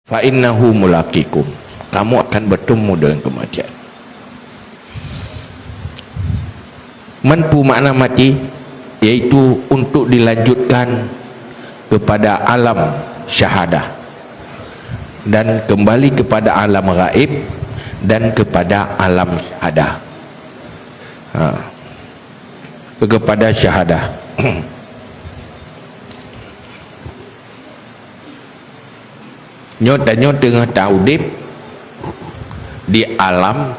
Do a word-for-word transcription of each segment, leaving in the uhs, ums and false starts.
Fa innahu mulaqikum. Kamu akan bertemu dengan kematian. Man peue makna mati? Yaitu untuk dilanjutkan kepada alam syahadah dan kembali kepada alam gaib dan kepada alam syahadah. Ha. Kepada syahadah. Nyoe tanyoe teungoh taudeb di alam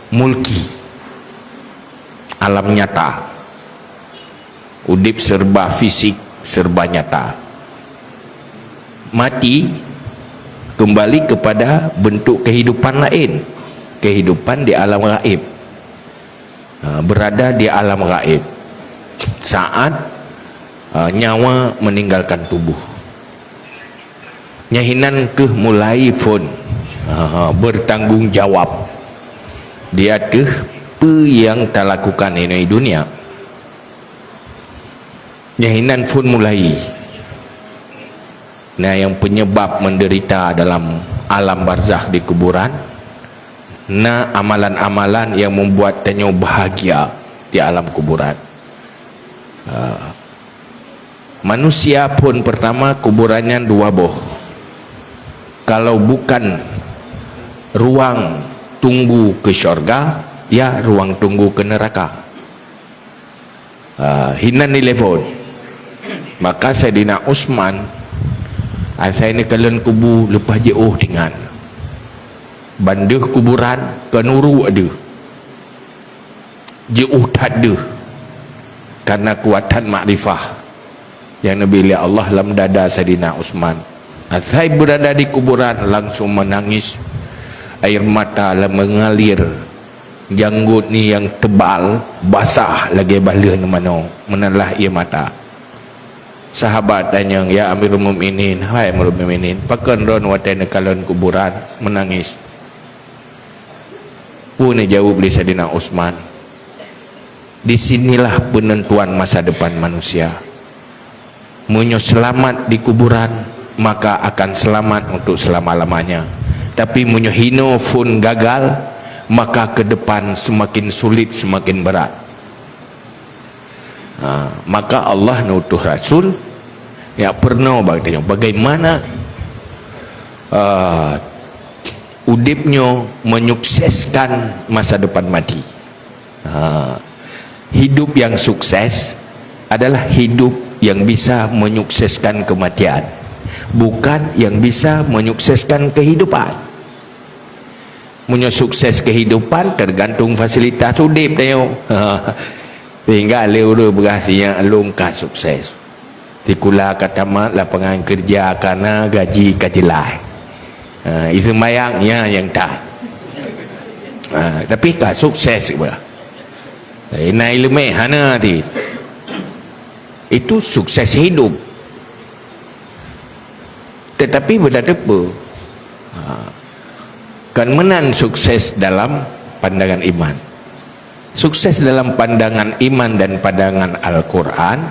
mulki, alam nyata. Udeb serba fisik, serba nyata. Mati, kembali kepada bentuk kehidupan lain, kehidupan di alam gaib. Ha, berada di alam gaib saat, ha, nyawa meninggalkan tubuh. Nyan hinan keuh mulai phon, ha, bertanggung jawab di ateueh peue nyang talakukan inong dunia. Nyan hinan phon mulai. Nah, nyang penyebab menderita dalam alam barzakh di kuburan, na amalan-amalan nyang membuat tanyoe bahagia di alam kuburan. Ah, manusia phon pertama kuburan nyan dua boh. Kalau bukan ruang tunggu ke syurga, ya ruang tunggu ke neraka. Ah, hinan di level. Maka Saidina Utsman asai neukalon kubu leupah jiôh tingan. Ban deuh kuburan kon uruk deuh. Jiôh that deuh. Karena kuatan makrifah yang neubi lé Allah lam dada Saidina Utsman. Asai berada di kuburan langsung menangis. Air mata la mengalir. Janggot ni nyang tebal, basah lagèe baleuh manoe, meunan lah ie mata. Sahabat tanyong, "Ya Amirul Mukminin, hai Amirul Mukminin, pakon droen watèe neukalon kuburan meunangis?" Peue neujaweueb lé Saidina Utsman, "Di sinilah penentuan masa depan manusia." Meunyoe seulamat di kuburan, maka akan seulamat untuk selama-lamanya. Tapi meunyoe hinoe phon gagal, maka ke depan semakin sulit, semakin berat. Ha, maka Allah neutuh rasul, ya, peurunoe bak tanyoe bagaimana, ah, udeb nyoe menyukseskan masa depan mati. Ha, hidup yang sukses adalah hidup yang bisa menyukseskan kematian, bukan yang bisa menyukseskan kehidupan. Meunyoe sukses kehidupan, tergantung fasilitas udeb tanyoe. Sehingga lé ureueng peugah, "Sinyak lôn ka sukses." Sikula ka tamat, lapangan kerja ka na, gaji ka jeulaih. Ha, i seumayang nyan nyang that. Ha, tapi ka sukses bah. Eh, na ileumèe hana ti. Itu sukses hidup. Tetapi beda teupeu. Ha. Kan meunan sukses dalam pandangan iman. Sukses dalam pandangan iman dan pandangan Al-Quran,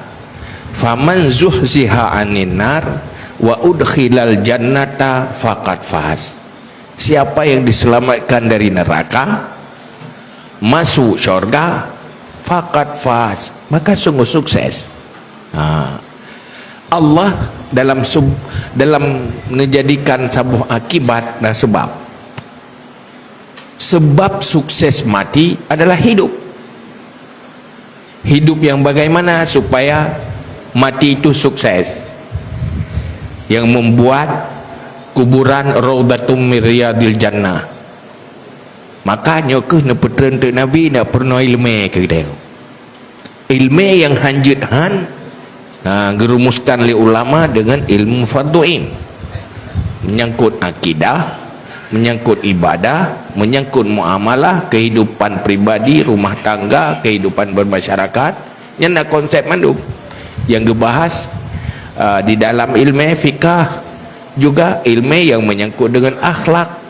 "Faman zuhziha 'anin nar wa udkhilal jannata faqad faz." Siapa yang diselamatkan dari neraka, masuk syurga, faqad faz, maka sungguh sukses. Ha. Allah dalam sub-, dalam menjadikan saboh akibat dan sebab. Sebab sukses mati adalah hidup. Hidup yang bagaimana supaya mati itu sukses? Yang membuat kuburan raudhatum min riyadil jannah. Maka nyoe keuh neupeutreun teuk Nabi, na peurunoe ileumèe keu geutanyoe. Ileumèe nyang hanjeuet han, ha, geurumuskan lé ulama deungon ilmu fardhu ain. Menyangkut akidah, menyangkut ibadah, menyangkut muamalah, kehidupan pribadi, rumah tangga, kehidupan bermasyarakat, nyan na konsep mandum. Nyang geubahas, ah, di dalam ileumèe fikah, juga ileumèe nyang menyangkut deungon akhlak.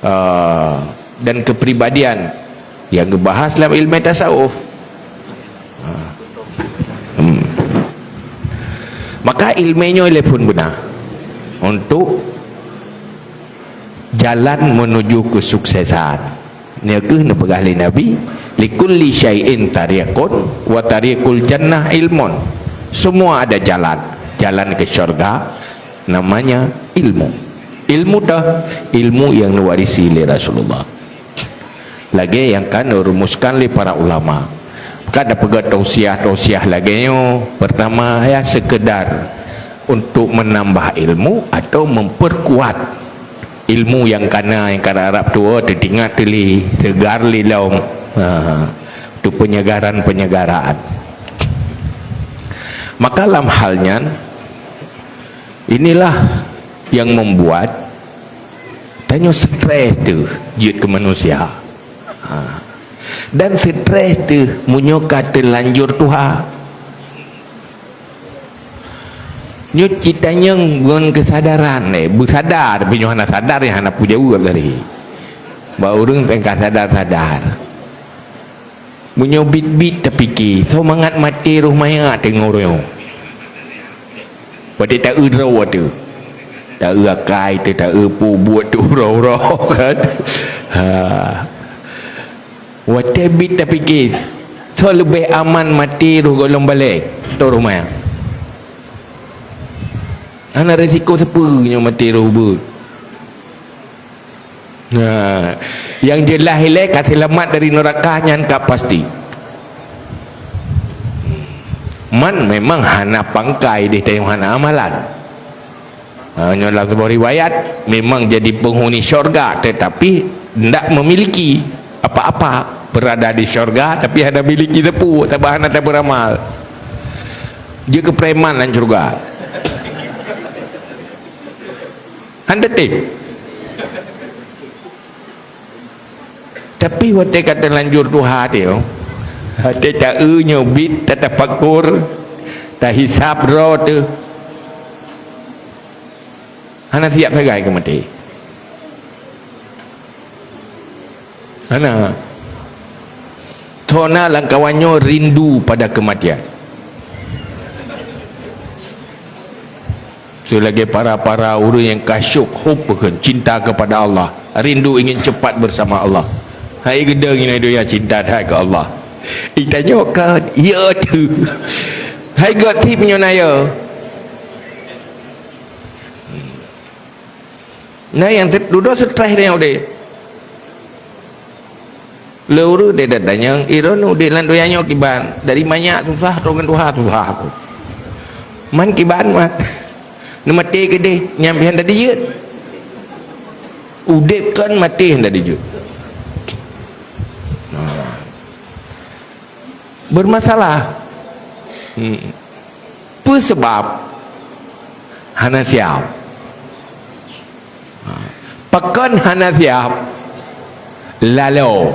Ah, dan kepribadian nyang geubahas lam ileumèe tasawuf. Ah. Hmm. Maka ileumèe nyoe lé phon beuna. untuk jalan menuju kesuksesan. Nyoe keuh neupeugah lé Nabi, "Likulli syai'in tariqun, wa tariqul jannah ilmun." Semua ada jalan. Jalan ke syurga namanya ilmu. Ilmu dah, ilmu yang diwarisi oleh Rasulullah. Lagée nyang ka neurumuskan lé para ulama. Ka tapeugah tausiah-tausiah lagée nyoe, pertama, ya, sekedar untuk menambah ilmu atau memperkuat ilmu nyang kana, nyang ka rab-rab tuwoe, teuingat teuh lé, seugar lé lom. Ha, tu penyegaran-penyegaran. Maka lam hal nyan, inilah yang membuat tanyoe stres teuh jeuet keu manusia. Ha. Dan stres teuh meunyoe ka teulanjur tuha. Nyoe cit tanyong ngon keusadaran, eh, beusadar, tapi nyoe hana sadar, nyan hana peujaweueb tadi. Bak ureuëng nyang ka sadar-sadar. Meunyoe biet-biet tapike, soe mangat maté roh manyak teungoh uroe nyoe. Watée taeu droe teuh. Taeu akai teuh, taeu peue buet teuh uroe-uroe kan. Ha. Watée biet tapike, soe leubeh aman maté roh gohlom balée, atau roh manyak? Hana resiko sapeue nyoe maté roh beuet. Nah, nyang jeulaih ilée ka seulamat dari neuraka nyan ka pasti. Man memang hana pangkai deh tayong hana amalan. Ha, nyoe lam saboh riwayat, memang jadi penghuni syurga tetapi ndak memiliki apa-apa. Berada di syurga tapi hana miliki teupeu sabab hana taberamal. Dia ke preman dalam syurga. Hana tem. Tapi watée ka teulanjur tuha teuh, watée taeu nyoe biet tatapakur, tahisab droe teuh, hana siap sagai keu maté. Hana. Thona lam kawan nyoe rindu pada kematian. Seulagée para-para ureuëng nyang ka syok hub keu cinta kepada Allah, rindu ingin cepat bersama Allah. Hai geudong inoe donya cinta that keu Allah. Itanyoe kan, ya tu. Hai geuti meunyoe na ya. Nah, nyang dudoe stres nyang udeb. Lé ureuëng deh datanyong, "Droeneuh udeb lam donya nyoe kiban? Dari manyak susah, troh ngon tuha susah aku. Man kiban, man? Neumaté keudeh, nyan pih hana dijeuet. Udeb kon, maté hana dijeuet." Nah. Bermasalah. Hmm. Peue sabab? Hana siap. Pakon hana siap? Lalo.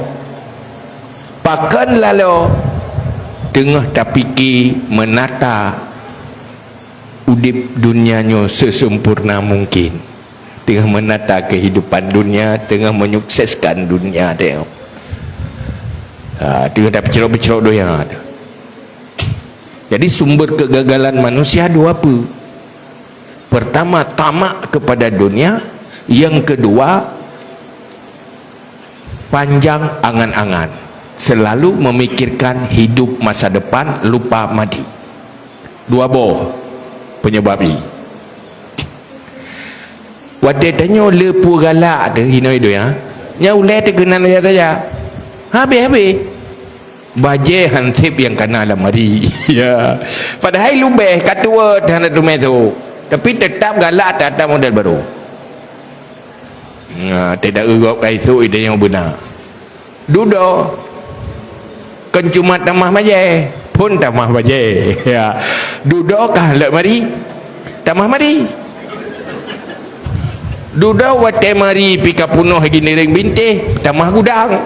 Pakon lalo? Teungoh tapike menata udeb dunia nyoe sesempurna mungkin. Teungoh menata kehidupan dunia, teungoh menyukseskan dunia teuh. Ha, teungoh tapeucrok-peucrok donya teuh. Jadi sumber kegagalan manusia dua peue. Pertama, tamak kepada dunia. Yang kedua, panjang angan-angan. Selalu memikirkan hidup masa depan, lupa mati. Dua boh penyebab nyoe. Watée tanyoe le peue galak teuh inoe donya, nyan ulée teuh keunan saja-saja. Habéh-habéh. Bajée han seb nyang kana lamari. Ya. Padahai leubeh ka tuwoe hana teumé sôk. Tapi teutap galak that-that model barô. Nah, teudak gob ka isôk ide nyang beuna. Dudoe. Kon cuma tamah bajée, phon tamah bajée. Ya. Dudoe ka lheueh mari, tamah mari. Dudoe watée mari pih ka peunoh giniréng bintéh, tamah gudang.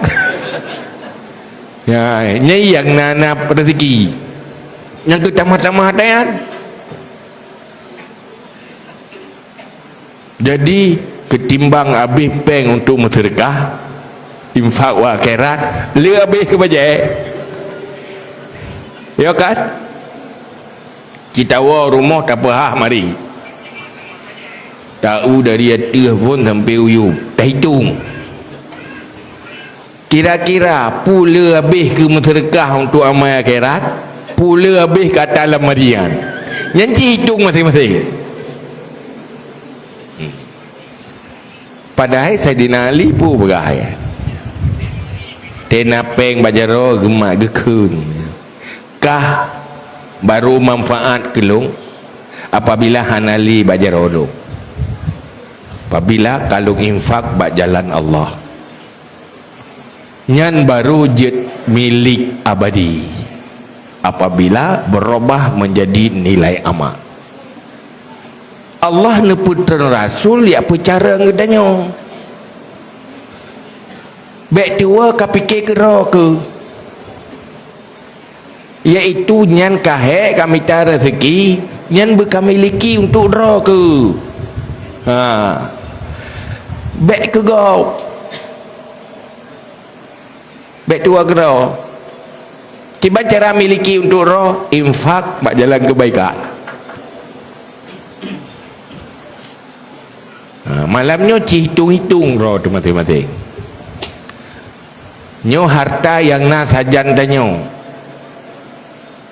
Ya, nyan nyang na, na rezeki. Nyang keu tamah-tamah ata nyan. Jadi, ketimbang habéh péng untuk meuseudeukah, infak u akhirat, le habéh keu bajée. Ya kan? Citawoe rumoh tapeuhah mari. Tau dari ateueh phon sampai u yup, tahitong. Kira-kira pue le habéh keu meuseudeukah untuk amai akhirat, pue le habéh keu ata lam marian. Nyan cit hitong maséng-maséng. Padahai Saidina Ali peue peugah, ya? Tena péng bak jaroe geumat geukheun. Kah barô manfaat keu lôn apabila hana lé bak jaroe lôn. Apabila ka lôn infak bak jalan Allah. Nyan barô jeuet milék abadi apabila beurubah meunjadi nilai amal. Allah neupeutrön rasul jak peucarông geutanyoe. Bék tuwoe ka pike keudroe keuh, yaitu nyan ka hék ka mita raseuki, nyan beukamiliki untuk droe keuh. Ha. Bék keu gob. Bék tuwoe keudroe. Kiban cara miliki untuk droe, infak bak jalan keubaikan. Ha, malam nyoe ci hitong-hitong droe teuh maséng-maséng. Nyoe harta nyang na sajan tanyoe,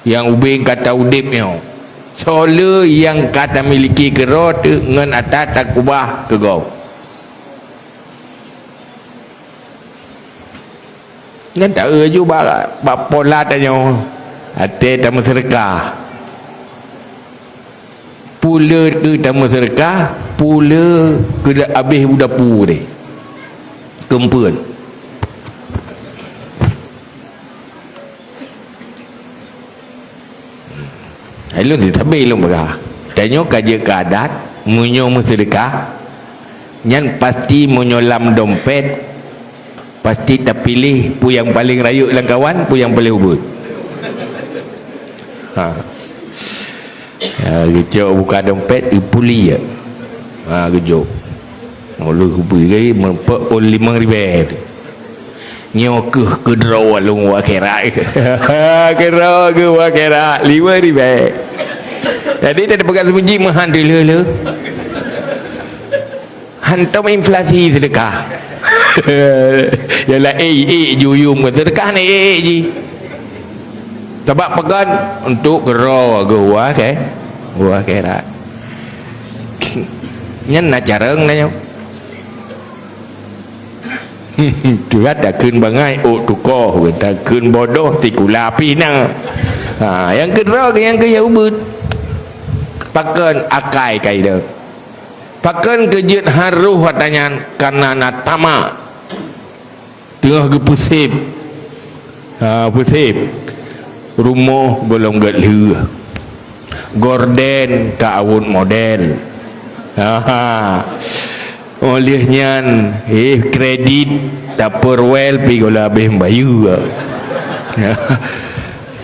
nyang ubeng ka taudeb nyoe. Soe le nyang ka tamiliki keudroe teuh ngon ata takeubah keu gob. Nyan taeu laju bak, bak pola tanyoe, até tameuseudeukah. Pue le keu tameuseudeukah, pue le keu abéh u dapu deh. Keumpeuen. Hai lôn sitabe lôn peugah. Tanyoe ka jeuet keu adat, meunyoe meuseudeukah, nyan pasti meunyoe lam dompet, pasti tapiléh peue nyang paleng rayeuk lam kawan, peue nyang paleng ubeuet. Ha. Ha, geucok buka dompet, geupuli ya. Ha, geujok. Ulôn kupeugah, meupeuôn limong ribèe. Nyoe keuh keudroe lôn u akhirat. Keudroe keuh u akhirat, limong ribèe. Jadi, tapeugah seumeujih meuhan teuleu-leu. Hantom inflasi seudeukah. Yalah, ék-ék jiyum, seudeukah na ék-ék jih. Sabab pakon? Untuk keudroe geuh u akhé-, u akhirat. Nyan na carông na nyoe. Tuhan takheun bangai ôk tukoh, takheun bodoh sikula pih na. Ha, nyang keudroe nyang keu ubeuet. Pakon? Akai ka idong. Pakon keu jeuet harôh ata nyan? Kareuna na tamak. Teungoh geupeuséb. Ha, peuséb. Rumoh gohlom gét lheueh. Gorden ka awot model. Ha, ha. Óh lheueh nyan, eh, kredit tapeurwel pih gohlom habéh bayeue.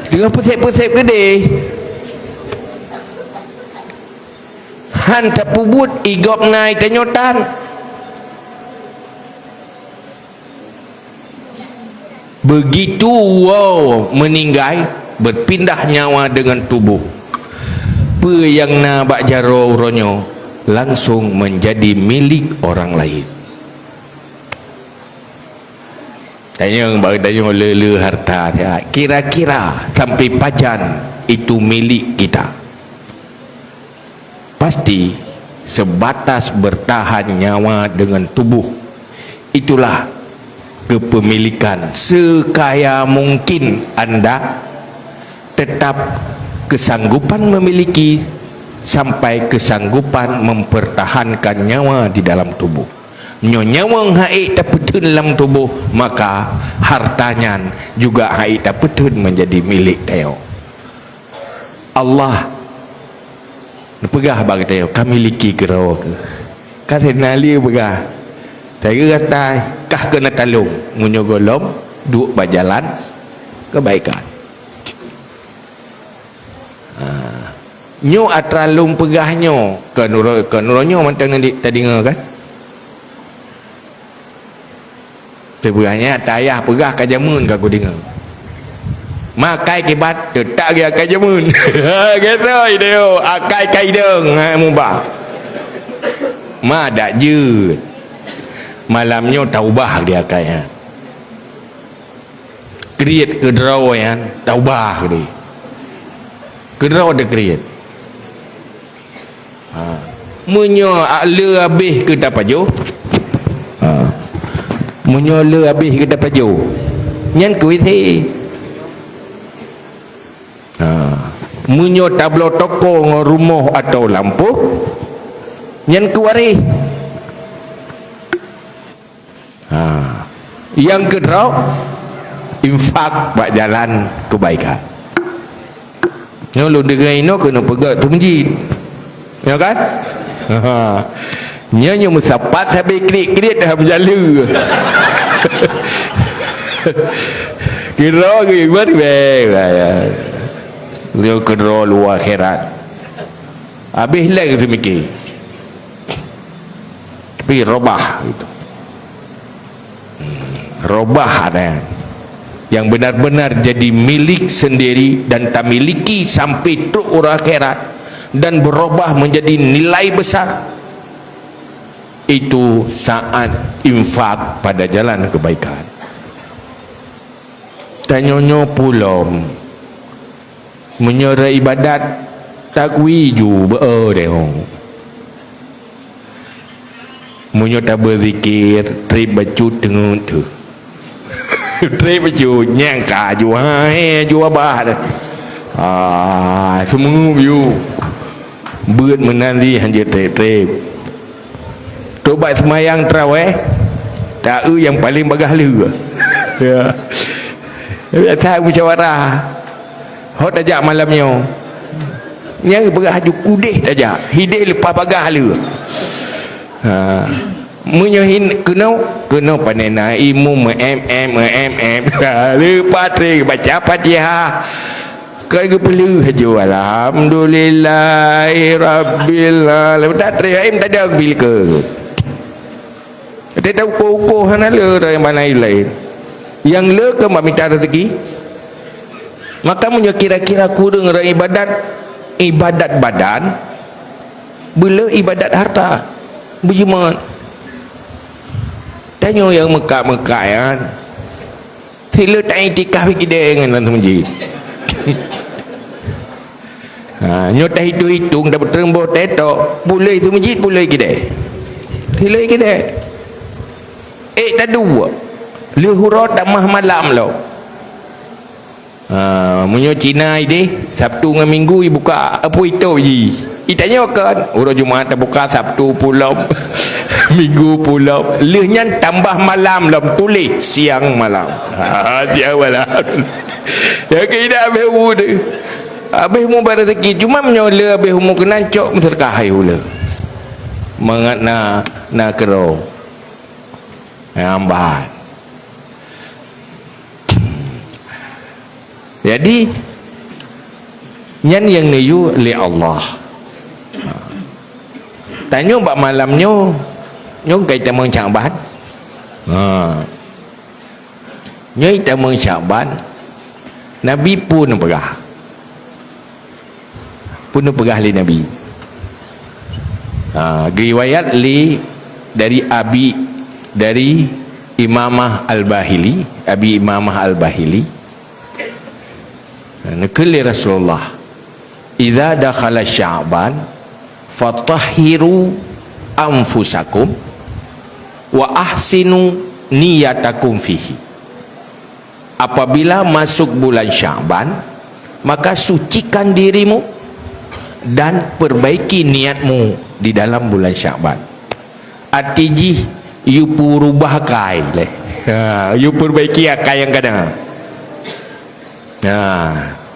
Teungoh peuséb-peuséb keudeh. Han tapeubuet i gob na i tanyoe tan. Begitu woe meuninggai, berpindah nyawa dengan tubuh. Peue nyang na bak jaroe uroe nyoe langsong menjadi milik orang lain. Tanyong bak geutanyoe le-le harta nyan, kira-kira sampai pajan itu milik kita? Pasti sebatas bertahan nyawa dengan tubuh. Itulah kepemilikan sekaya mungkin anda tetap kesanggupan memiliki sampai kesanggupan mempertahankan nyawa di dalam tubuh. Nyoe nyawöng han ék tapeutheun lam tuboh, maka harta nyan juga han ék tapeutheun menjadi milék tanyoe. Allah neupeugah bak geutanyoe, "Kamiliki keudroe keuh." Ka Saidina Ali peugah, "Sagai gata kah keuneuk talong meunyoe gohlom duek bak jalan keubaikan." Ha. Nyoe atra lôn peugah nyoe, keu nurot, keu nurot nyoe mantong di-, tadeungoe kan? Teupeugah nyan, tayah peugah ka jameun ka kudeungoe. Makai kibat, teutak geuh akai jameun. Gesoi deh, akai kaidong, ha, mubah. Ma dak jeuet. Malam nyoe taubah dia kaya. Kriet keudroe nyan taubah dia. Keudroe dia kriet. Ha. Meunyoe le habéh keu tapajoh. Ha. Meunyoe le habéh keu tapajoh. Nyan keu W C. Ha. Meunyoe tabloe toko ngon rumoh atau lampôh, nyan keu waréh. Ha. Nyang keudroe, infak bak jalan keubaikan. Nyoe lôn deungoe inoe keuneuk peugah tu meujid. Ya kan? Ha. Nyoe nyoe meusapat sabe kriet-kriet dah meujaleue. Kira ke iman be. Nyoe keudroe luwa akhirat. Habéh lé geuseumiké. Tapi robah gitu. Hmm, robah ada yang benar-benar jadi milik sendiri dan tamiliki sampai trok uroe akhirat dan berubah menjadi nilai besar. Itu saat infak pada jalan kebaikan. Tanyonyo pulom. Meunyoe ibadat, takui ju beu deh. Meunyoe tabeuzikir, treb bacut teungeut teuh. Treb bacut, nyang ka ju hai, ju abah teuh. Ah, seumeungeue biu. Beuet meunan lé hanjeuet treb-treb. Tobat seumayang traweh, ta-eu nyang paleng bagah lé. Ya. Biasa musyawarah. Ho tajak malam nyoe. Nyang peugah aju kudeh tajak. Hideh leupah bagah lé. Ha. Meunyoe hin keunoe, keunoe panena imeum meu-em-em, meu-em-em. Leupah treb baca Fatihah. Ka geupeuleueh aju, "Alhamdulillahirabbil alamin." Dak treb em tadong bilke. Teutab ukoh-ukoh hana le dari mana lain. Yang le ke mamita rezeki. Maka meunyoe kira-kira kureueng ro ibadat, ibadat badan, beu le ibadat harta, beujeumat. Tanyoe nyang meukat-meukat nyan, sila ta-iktikaf kidée ngon lam masjid. Ha, nyoe tahitung-hitung, dah beuteurimboh teto, pulai tu masjid, pulai kidée. Pulai kidée. Eh, tadu. Lheueh uroe tamah malam lo. Ha, meunyoe Cina ideh, Sabtu ngon Minggu ibuka, apa itu ji? Itanyoe kan, uroe Jumat tabuka, Sabtu pulom, Minggu pulom. Lheueh nyan tambah malam lom, tuléh siang malam. Ha, siang malam. Ya, keuidak habéh umu tu. Habéh umu barang sakit. Cuma meunyoe le habéh umu keunan cok meuseudeukah hai ule. Mangat na, na keudroe. Nyang ban. Jadi, nyan nyang neuyue lé Allah. Tanyoe bak malam nyoe, nyoe ka itamong Syakban. Ha. Nyoe itamong Syakban, Nabi peue neupeugah? Peue neupeugah lé Nabi? Ha, geuriwayat lé dari Abi, dari Imamah Al-Bahili, Abi Imamah Al-Bahili. Neukheun lé Rasulullah, "Idza dakhala Sya'ban, fatahhiru anfusakum wa ahsinu niyatakum fihi." Apabila masuk bulan Sya'ban, maka sucikan dirimu dan perbaiki niatmu di dalam bulan Sya'ban. Arti jih, yue peurubah akai lé. Ha, yue perbaiki akai nyang ka na. Ha,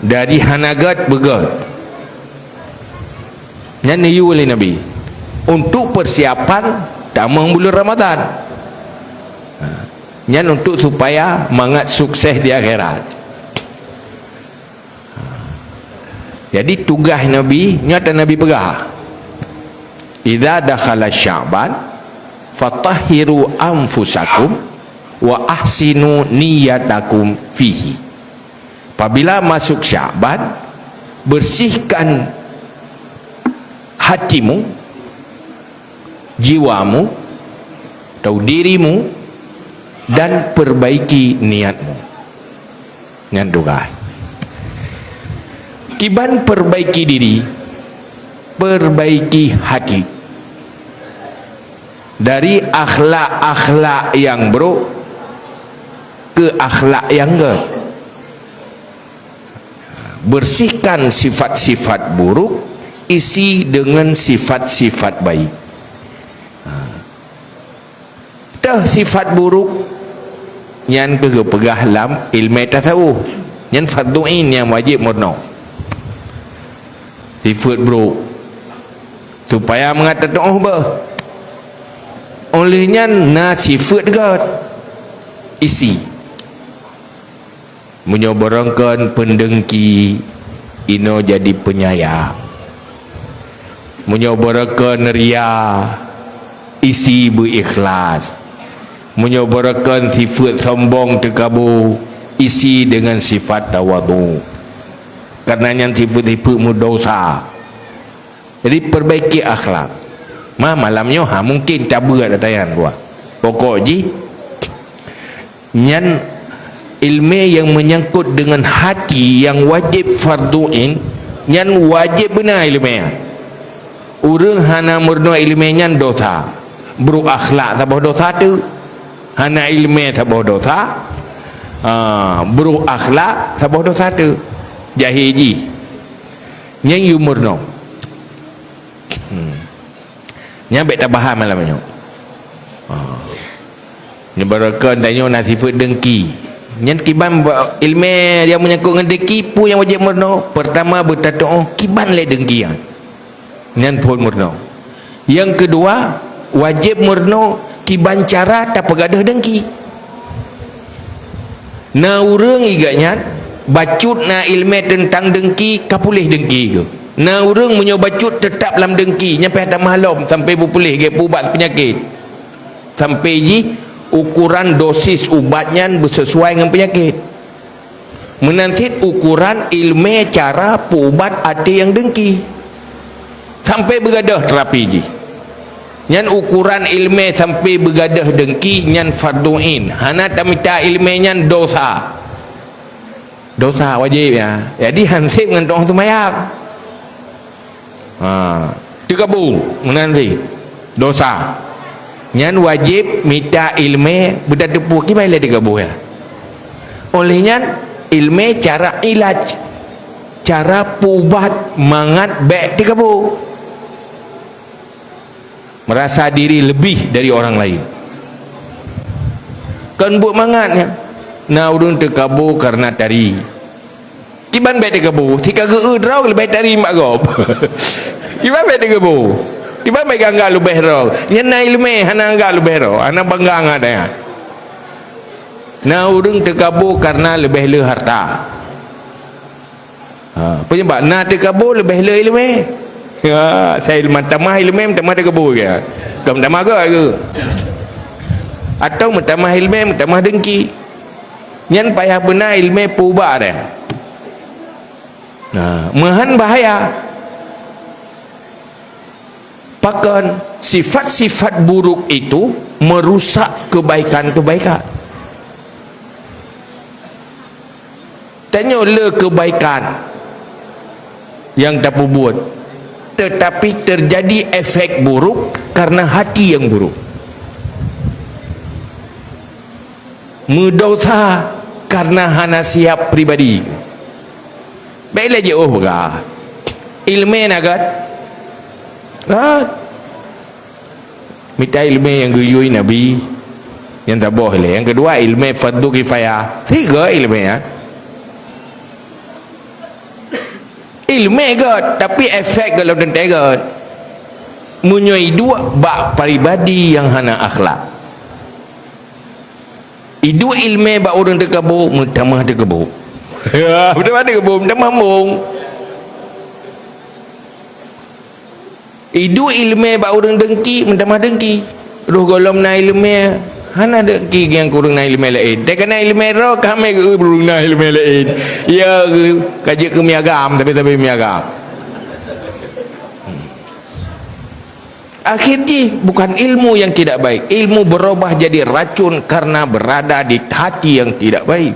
dari hana gét beugét. Nyan neuyue lé Nabi untuk persiapan tamong bulan Ramadan. Ha, nyan untuk supaya mangat sukses di akhirat. Jadi tugaih Nabi, nyoe ata Nabi peugah, "Idza dakhala Sya'ban, fatahhiru anfusakum wa ahsinu niyatakum fihi." Apabila masuk Sya'ban, bersihkan hatimu jiwamu atau dirimu dan perbaiki niatmu. Nyan tugaih. Kiban perbaiki diri, perbaiki hati. Dari akhlak-akhlak yang buruk ke akhlak yang gét. Bersihkan sifat-sifat buruk, isi dengan sifat-sifat baik. Teuh sifat buruk, nyan keuh geupeugah lam ilmu tasawuf. Nyan fardhu ain nyang wajéb meurunoe. Sifat buruk. Supaya mangat tatuoh beuh. Óh lheueh nyan na sifat gét. Isi. Meunyoe barangkon peundengki, inoe jadi peunyayang. Meunyoe barangkon ria, isi beu ikhlas. Meunyoe barangkon sifat sombong teukabu, isi dengan sifat tawadhu. Karena nyan sifat-sifat meudosa. Jadi, perbaiki akhlak. Ma malam nyoe ha mungkin tabeue ata nyan dua. Pokok jih, nyan ilmu yang menyangkut dengan hati yang wajib fardhu ain, nyan wajib beuna ilmu nyan. Ureuëng hana meurunoe ilmu nyan dosa. Buruk akhlak saboh dosa tu. Hana ilmu saboh dosa. Ha, buruk akhlak saboh dosa tu. Jahil jih. Nyang yue meurunoe. Hmm. Nyan bék tabahan malam nyoe. Ha. Nyoe barokon tanyoe na sifeuet dengki. Nyan kiban ba-, ilmu nyang meunyangkot ngon dengki, peue nyang wajéb meurunoe? Peurtama, beutatuoh kiban lé dengki nyan. Nyan phon meurunoe. Nyang keudua, wajéb meurunoe kiban cara tapeugadôh dengki. Na ureuëng igak nyan, bacut na iéleumé teuntang dengki, ka puléh dengki geuh. Na ureuëng meunyoe bacut teutab lam dengki, nyan payah tamah lom sampai beupuléh gét peuubat peunyakét. Sampai jih ukoran dosis ubat nyan beuseusuai ngon peunyakét. Meunan cit ukoran iéleumé cara peuubat até nyang dengki. Sampai beugadôh terapi jih. Nyan ukoran iéleumé sampai beugadôh dengki, nyan fardhu ain. Hana tamita iéleumé nyan dosa. Dosa wajéb, ya. Jadi, han sép ngon tu'oh seumayang. Ha, teukabu, meunan cit. Dosa. Nyan wajéb mita iéleumé beutateupeue kiban lé teukabu, ya. Óh lheueh nyan, iéleumé cara ilaj, cara peuubat mangat bék teukabu. Merasa diri lebih dari orang lain. Kon buet mangat nyan. Na ureuëng teukabu kareuna tari. Kiban bék teukabu, si ka geu-eu droe leubeh tari bak gob. Kiban bék teukabu. Kiban bék geuanggab leubeh droe. Nyan na iéleumé hana anggab leubeh droe, hana bangga ngon gata nyan. Na ureuëng teukabu kareuna leubeh le harta. Ha, peue nyang bak na teukabu leubeh le iéleumé. Ha, sai meutamah iéleumé, meutamah teukabu ke? Kon meutamah gét ke? Atau meutamah iéleumé, meutamah dengki. Nyan payah beuna iéleumé peuubat deh. Nah, meuhan bahaya. Pakon sifat-sifat buruk itu merusak kebaikan-kebaikan. Tanyoe le kebaikan nyang tapeubuet, tetapi terjadi efek buruk karena hati yang buruk. Meudosa kareuna hana siap pribadi. Bék lé jiôh peugah. Iéleumé na gét? Gét. Mita iéleumé nyang geuyue Nabi, nyang saboh lé. Nyang keudua, iéleumé fardhu kifayah. Sigoe iéleumé, ya. Iéleumé gét, tapi efek gét lom teuntée gét. Meunyoe iduek bak pribadi nyang hana akhlak. Iduek iéleumé bak ureuëng teukabu, meutamah teukabu. Ya, meutamah teukabu, meutamah mong. Iduek iéleumé bak ureuëng dengki, meutamah dengki. Roh gohlom na iéleumé, hana dengki ngon ureuëng na iéleumé laén. Teuka na iéleumé droe, ka mé geu ureuëng na iéleumé laén. Ya, ka jeuet keu miagam, tapi-tapi miagam. Akhir jih bukan ilmu yang tidak baik, ilmu berubah jadi racun karena berada di hati yang tidak baik.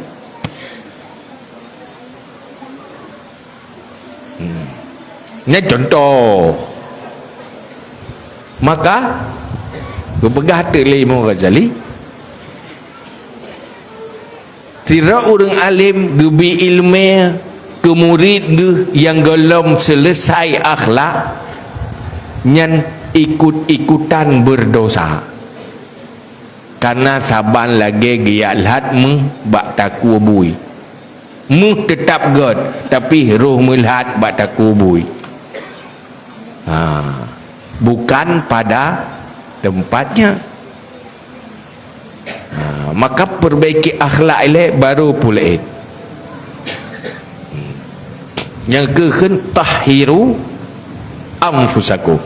Hmm. Nyan contoh. Maka, geupeugah teuk lé Imam Ghazali, sidroe ureuëng além geubri iéleumé keu murit geuh nyang gohlom seuleusai akhlak, nyan ikut-ikutan beurdosa. Kareuna saban lagée geujak lhat méuh bak takue bui. Méuh teutab gét, tapi roh meulhat bak takue bui. Ha, bukan pada tempatnya. Ha, maka perbaiki akhlak ilée baru puléh. Nyang keu kheun, "Tahhiru anfusakum."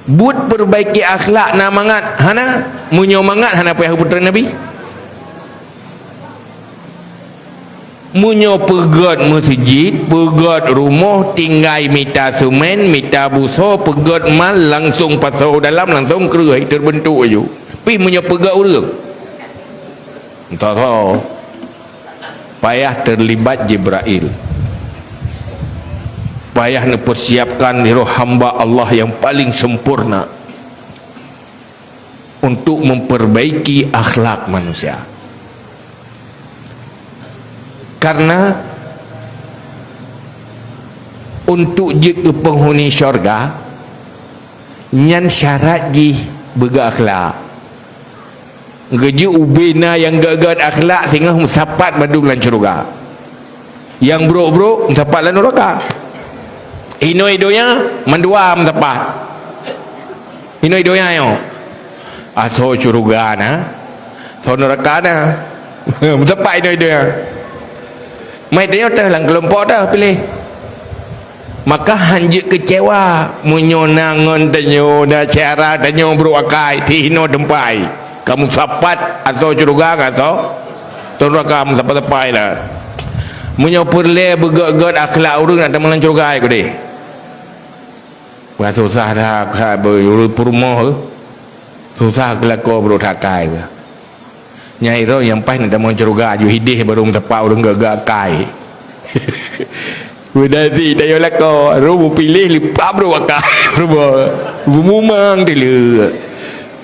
Buet perbaiki akhlak na mangat? Hana. Meunyoe mangat, hana payah geupeutren Nabi. Meunyoe peugét meuseujid, peugét rumoh, tinggai mita seumén, mita busoe, peugét mal, langsong pasoe dalam, langsong kreueh, teubeuntuk aju. Pih meunyoe peugét ureuëng, entah, payah terlibat Jibrail. Payah neupersiapkan roh hamba Allah yang paling sempurna untuk memperbaiki akhlak manusia. Karena untuk jeuet keu penghuni syurga, nyan syarat jih beugét akhlak. Geujeuet ubé na nyang gét-gét akhlak singoh meusapat mandum lam syurga. Nyang brok-brok meusapat lam nuraka. Inoi donya mandua meusapat. Inoi donya nyoe. Asoe syurga na, asoe nuraka na. Meusapat inoi donya. Mai tanyoe teuh lam keulompok teuh piléh. Maka hanjeuet keucewa meunyoe na ngon tanyoe, na syedara tanyoe brok akai, teuhinoe teumpat. Ka meusapat asoe syurga ngon asoe nuraka, meusapat-sapat na. Meunyoe peureulée beugét-gét akhlak ureuëng, na tamong lam syurga ai keudeh. Wah, susah dah, ka beureurumoh, susah geulakoe brok that akai. Nyang irong nyang paih na tamong syeuruga, aju hideh barô meusapat ureuëng gagak akai. Beudasi tayo lakoe, ru beupiléh lipat brok akai. Ru beu-, beumumang dileuek.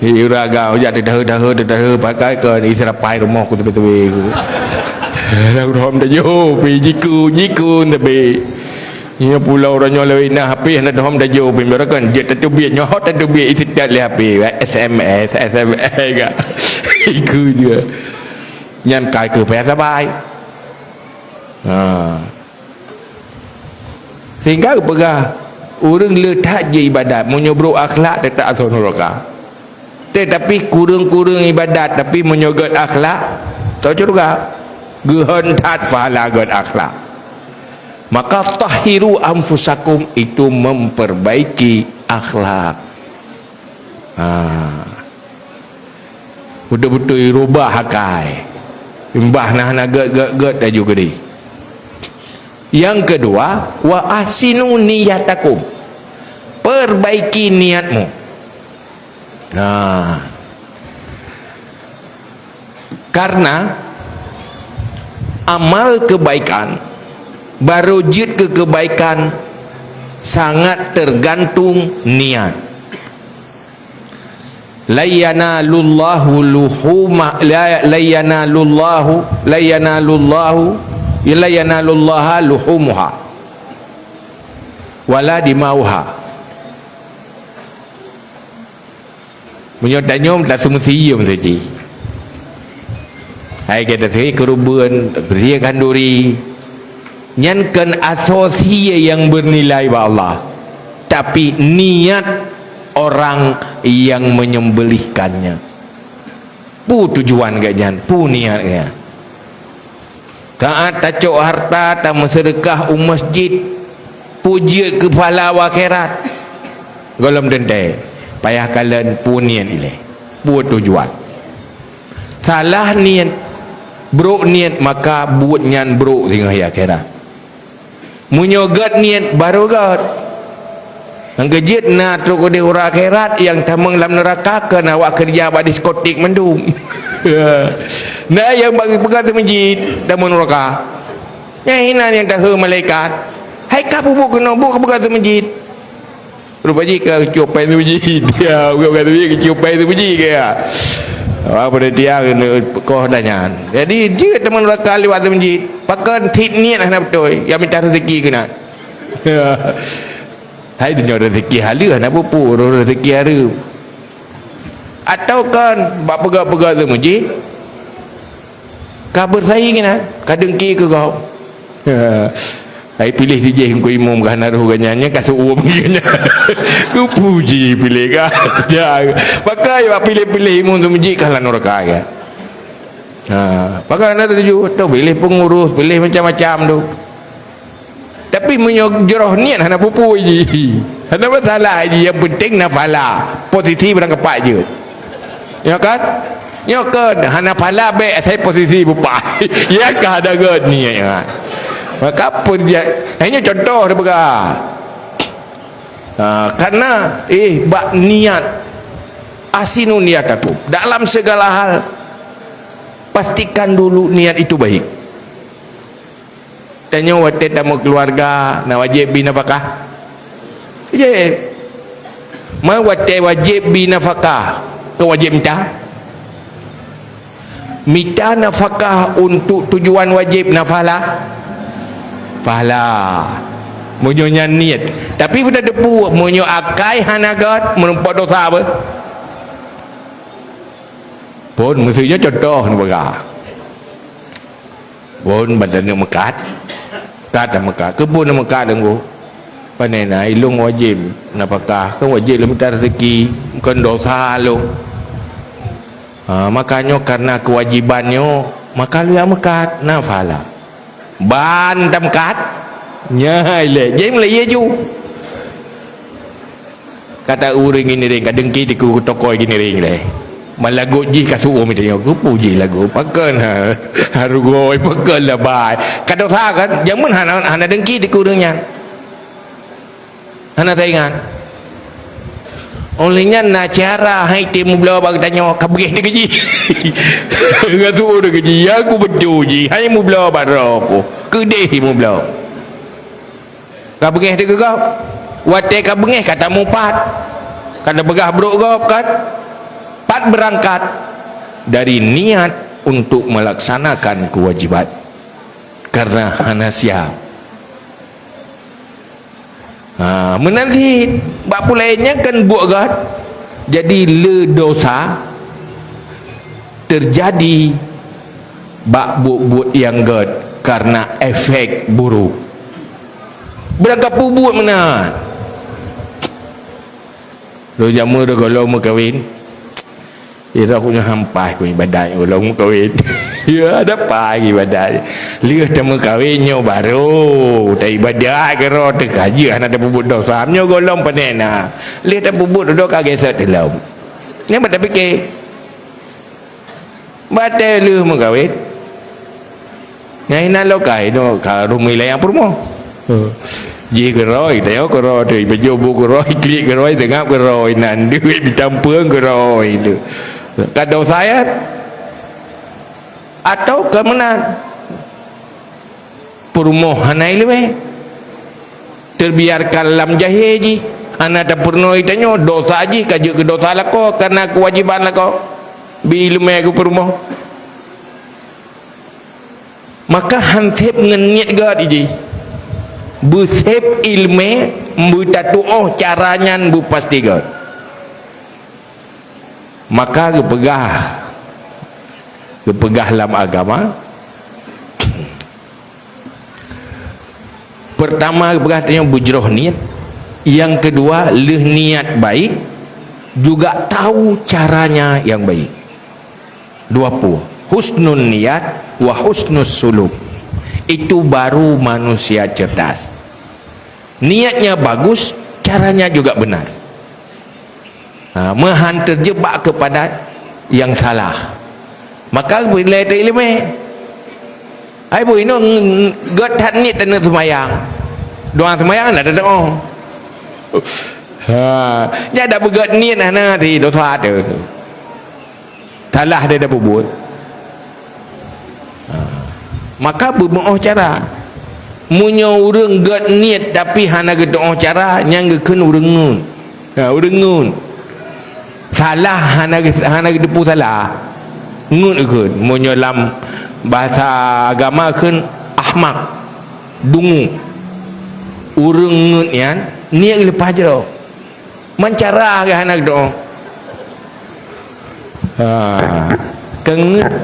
Hi, ureuëng agam, jak teudahe-dahe, teudahe, pakai kon isi rapai rumoh ku teubi-teubi ku. Lam rumoh tajo, pi jiku, jiku teubi. Nyoe pulo uroe nyoe lewat na H P hana deuhom tajo pih, beureukan jeuet tateubiet, nyoe hot tateubiet isi that lé H P, S M S, S M S ka. Iku dia. Nyan kai keu payah sabai. Ha. Sehingga geupeugah, ureuëng le that jeuet ibadat, meunyoe brok akhlak teutap asoe nuraka. Tetapi kureueng-kureueng ibadat, tapi meunyoe gét akhlak, asoe syeuruga. Geuhon that pahala gét akhlak. Maka tahhiru anfusakum itu memperbaiki akhlak. Ha. Beutôi-beutôi rubah akai. Imbah na hana gét-gét-gét laju keudeh. Yang kedua, wa ahsinu niyatakum. Perbaiki niatmu. Ha. Karena amal kebaikan, barô jeuet keu kebaikan, sangat tergantung niat. "Lan yanalullahu luhuma-, la, lan yanalullahu, lan yanalullahu, lan yanalullaha luhumuha, wala dima'uha." Meunyoe tanyoe taseumeusiyeuem saji. Hai gata sie keureubeuen, sie khanduri. Nyan kon asoe sie nyang beunilai bak Allah. Tapi niat orang yang menyembelihkannya. Peue tujuan geuh nyan? Peue niat geuh nyan? Saát tacok harta, tameuseudeukah u masjid, peue jeuet keu pahala u akhirat? Gohlom teuntée, payah kalon peue niet ilée, peue tujuan. Salah niet, brok niet, maka buet nyan brok singoh di akhirat. Meunyoe gét niet, barô gét. Nyang keujeuet na trok keudeh uroe akhirat, nyang tamong lam neuraka kon awak keureuja bak diskotik mandum. Na nyang bagi peugah teumeujit tamong neuraka. Nyang inan nyang taheu malaikat. Hai ka peubuet keunoe buet keupeugah teumeujit. Rupa jih ka keucup pai teumeujit. Ya, bukan-bukan teumeujit, keucup pai teumeujit ke ya. Apa dia tiang koh danyan. Jadi jeuet tamong neuraka liwat teumeujit. Pakon tiep niet hana beutôi. Nyang mita rezeki keunan. Hai, donya rezeki haleue hana peue-peue, rezeki hareuem. Atawa kan bak peugah-peugah teumeujit, ka beusaing inan, ka dengki keu gob. Hai, piléh sijih Teungku Imum ka hana roh gobnyan, nyan ka seuuem gobnyan. Keupuji piléh ka. Pakai bak piléh-piléh imum teumeujit ka lam neuraka ya. Ha, pakai hana setuju, tu piléh pengurus, piléh macam-macam tu. Tapi meunyoe jroh niet hana peue-peue jih. Hana masalah jih, yang penting na pahala. Posisi barang kapak jeuet. Ya kan? Ya kan? Hana pahala bèk asai posisi beupaih. Ya ka ada gèt niet kan. Maka pun dia, nah, ini contoh dia peugah. Ha, karena eh bak niat, ahsinu niyatakum. Dalam segala hal pastikan dulu niat itu baik. Tanyoe watèe tameukeuluwarga na wajéb bri nafakah? Wajéb. Ma watèe wajéb bri nafakah, keu wajéb mita? Mita nafakah untuk tujuan wajéb na pahala? Pahala. Meunyoe nyan niet. Tapi beuteupeue meunyoe akai hana gèt, meurumpok dosa beuh? Phôn, meuseujih contoh neupeugah. Phôn ban taneuk meukat, ka tameukat. Keupeue neumeukat teungku? Pane na ilôn wajéb nafakah, kan wajéb lôn mita rezeki, bukon dosa lôn. Ha, maka nyoe karena keuwajiban nyoe, maka lôn jak meukat, na pahala. Ban tameukat, nyan ilèe, jadi meulayeue ju. Kata ureueng Giniring, ka dengki tiku tokoi Giniring lé. Malagot jih ka su'um tanyoe, keupeue jih lagot? Pakon ha, ha rugoi, pakon labai? Ka dosa kan? Jameun hana, hana dengki tiku ureueng nyan. Hana taingat. Oleh nyan na cara hai teu meubloe bak geutanyoe, ka beugèh teuh keu jih. Ka su'um teuh keu jih, ya ku beutôi jih, hai meubloe bak droe ku. Keudeh meubloe. Ka beungéh teuh keu gob. Watée ka beungéh ka tamupat, ka tapeugah brok gob kan? Pat beurangkat dari niat untuk melaksanakan kewajiban, karena hana siap. Ha, meunan cit, bak peue laén nyan kan buet gét. Jadi le dosa teujadi bak buet-buet nyang gét kareuna efek buruk. Beurangkapeue buet meunan. Lôn jameun gohlom meukawen. Irok nyoe hampai ku ibadat gohlom meukawen. Ya, ada pai ibadat. Lheueh tameukawen nyoe barô taibadat keudroe teuka jeuet hana tapeubuet dosa. Nyoe gohlom pane na. Lheueh tapeubuet dosa ka geusot gohlom. Nyan bak tapike. Batée lheueh meukawen. Nyan inan lokai tu ka rumoh laén peurumoh. Jih keudroe, tanyoe keudroe tu, ipajoh bu keudroe, iklik keudroe, tangab keudroe, inan duek, itampeung keudroe tu. Ka dosa nyan. Atau ka meunan. Peurumoh hana iéleumé. Teubiarkan lam jahé jih, hana tapeurunoe tanyoe, dosa jih ka jeuet keu dosa lakoe, kareuna keuwajéban lakoe. Bi iéleumé keu peurumoh. Maka han sép ngon niet gét jih. Beusép iéleumé, beutatuoh cara nyan beupasti gét. Maka geupeugah, geupeugah lam agama, pertama geupeugah tanyoe beujroh niet, nyang keudua lheueh niat baik, juga tahu caranya yang baik. Dua peue, husnun niat wa husnus suluk. Itu baru manusia cerdas. Niatnya bagus, caranya juga benar. Ha, meuhan terjebak kepada yang salah. Maka bila teu iéleumé, ai bu inoe ng-, ng-, gét that niet taneuk seumayang. Doa seumayang na datang oh. Ha, nyan dak beugét niet hana ti dosa tu. Salah dia dah peubuet. Ha. Maka beumeu'oh cara. Meunyoe ureuëng gét niet tapi hana geuteu'oh cara, nyan geukheun ureuëng ngeut. Ha, ureuëng ngeut. Salah hana ge-, hana geuteupeue salah. Ngeut geukheun. Meunyoe lam bahasa agama kheun ahmak, dungu. Ureuëng ngeut nyan niet leupah jroh. Meucara geuh hana geuteu'oh. Ha, keungeut.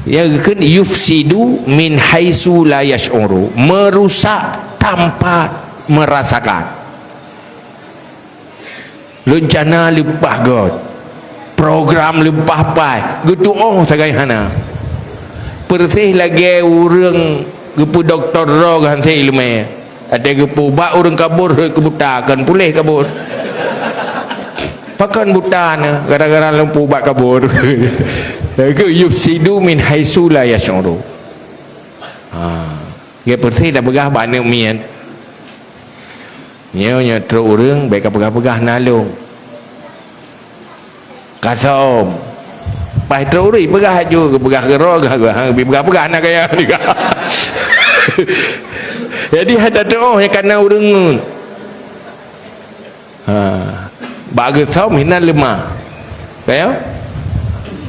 Ya geukheun yufsidu min haitsu la yasy'uru, merusak tanpa merasakan. Rencana leupah gét, program leupah paih, geuteu'oh sagai hana. Peureuseh lagée ureuëng geupeu doktor droe geuh han sép iéleumé. Watée geupeuubat ureuëng kabur, keubuta kon puléh kabur. Pakon buta na gara-gara lom peuubat kabur. Keu yufsidu min haitsu la yasy'uru. Ha. Gét peureuseh tapeugah bak aneuëk miet. Nyoe, nyoe trok ureuëng bék kapeugah-peugah na lôn. Kasôm. Paih trok ureuëng peugah aju, geupeugah keudroe, gah, gah, geupeugah-peugah na gaya juga. Jadi hana teu'oh nyang kana ureuëng ngeut. Ha. Bak geusôm hinan leumah. Kaya?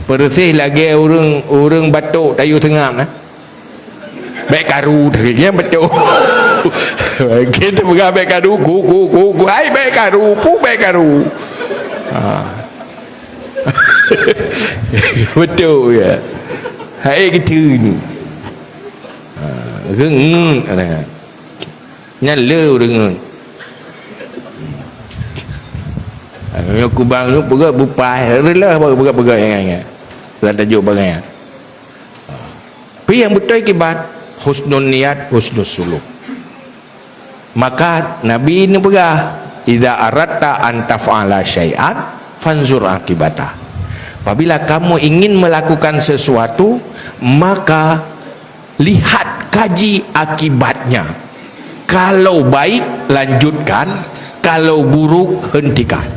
Peureuseh lagée ureuëng, ureuëng batuk tayue seungab na. Bék karu, nyan beutôi. Kita peugah bék karu, ku, ku, ku, ku, hai bék karu, pu bék karu. Ha. Beutôi ya. Hai gitu. Ha, reungeut ada. Nyan le reungeut. Ha, nyoe kubang nyoe peugah bupai, reulah baru peugah-peugah nyan, nyan. Lah tajuk bangai. Pi nyang beutôi kiban husnul niat, husnul suluk. Maka Nabi neupeugah, "Idza aratta an taf'ala syai'an, fanzur akibatah." Apabila kamu ingin melakukan sesuatu, maka lihat, kaji akibatnya. Kalau baik, lanjutkan. Kalau buruk, hentikan.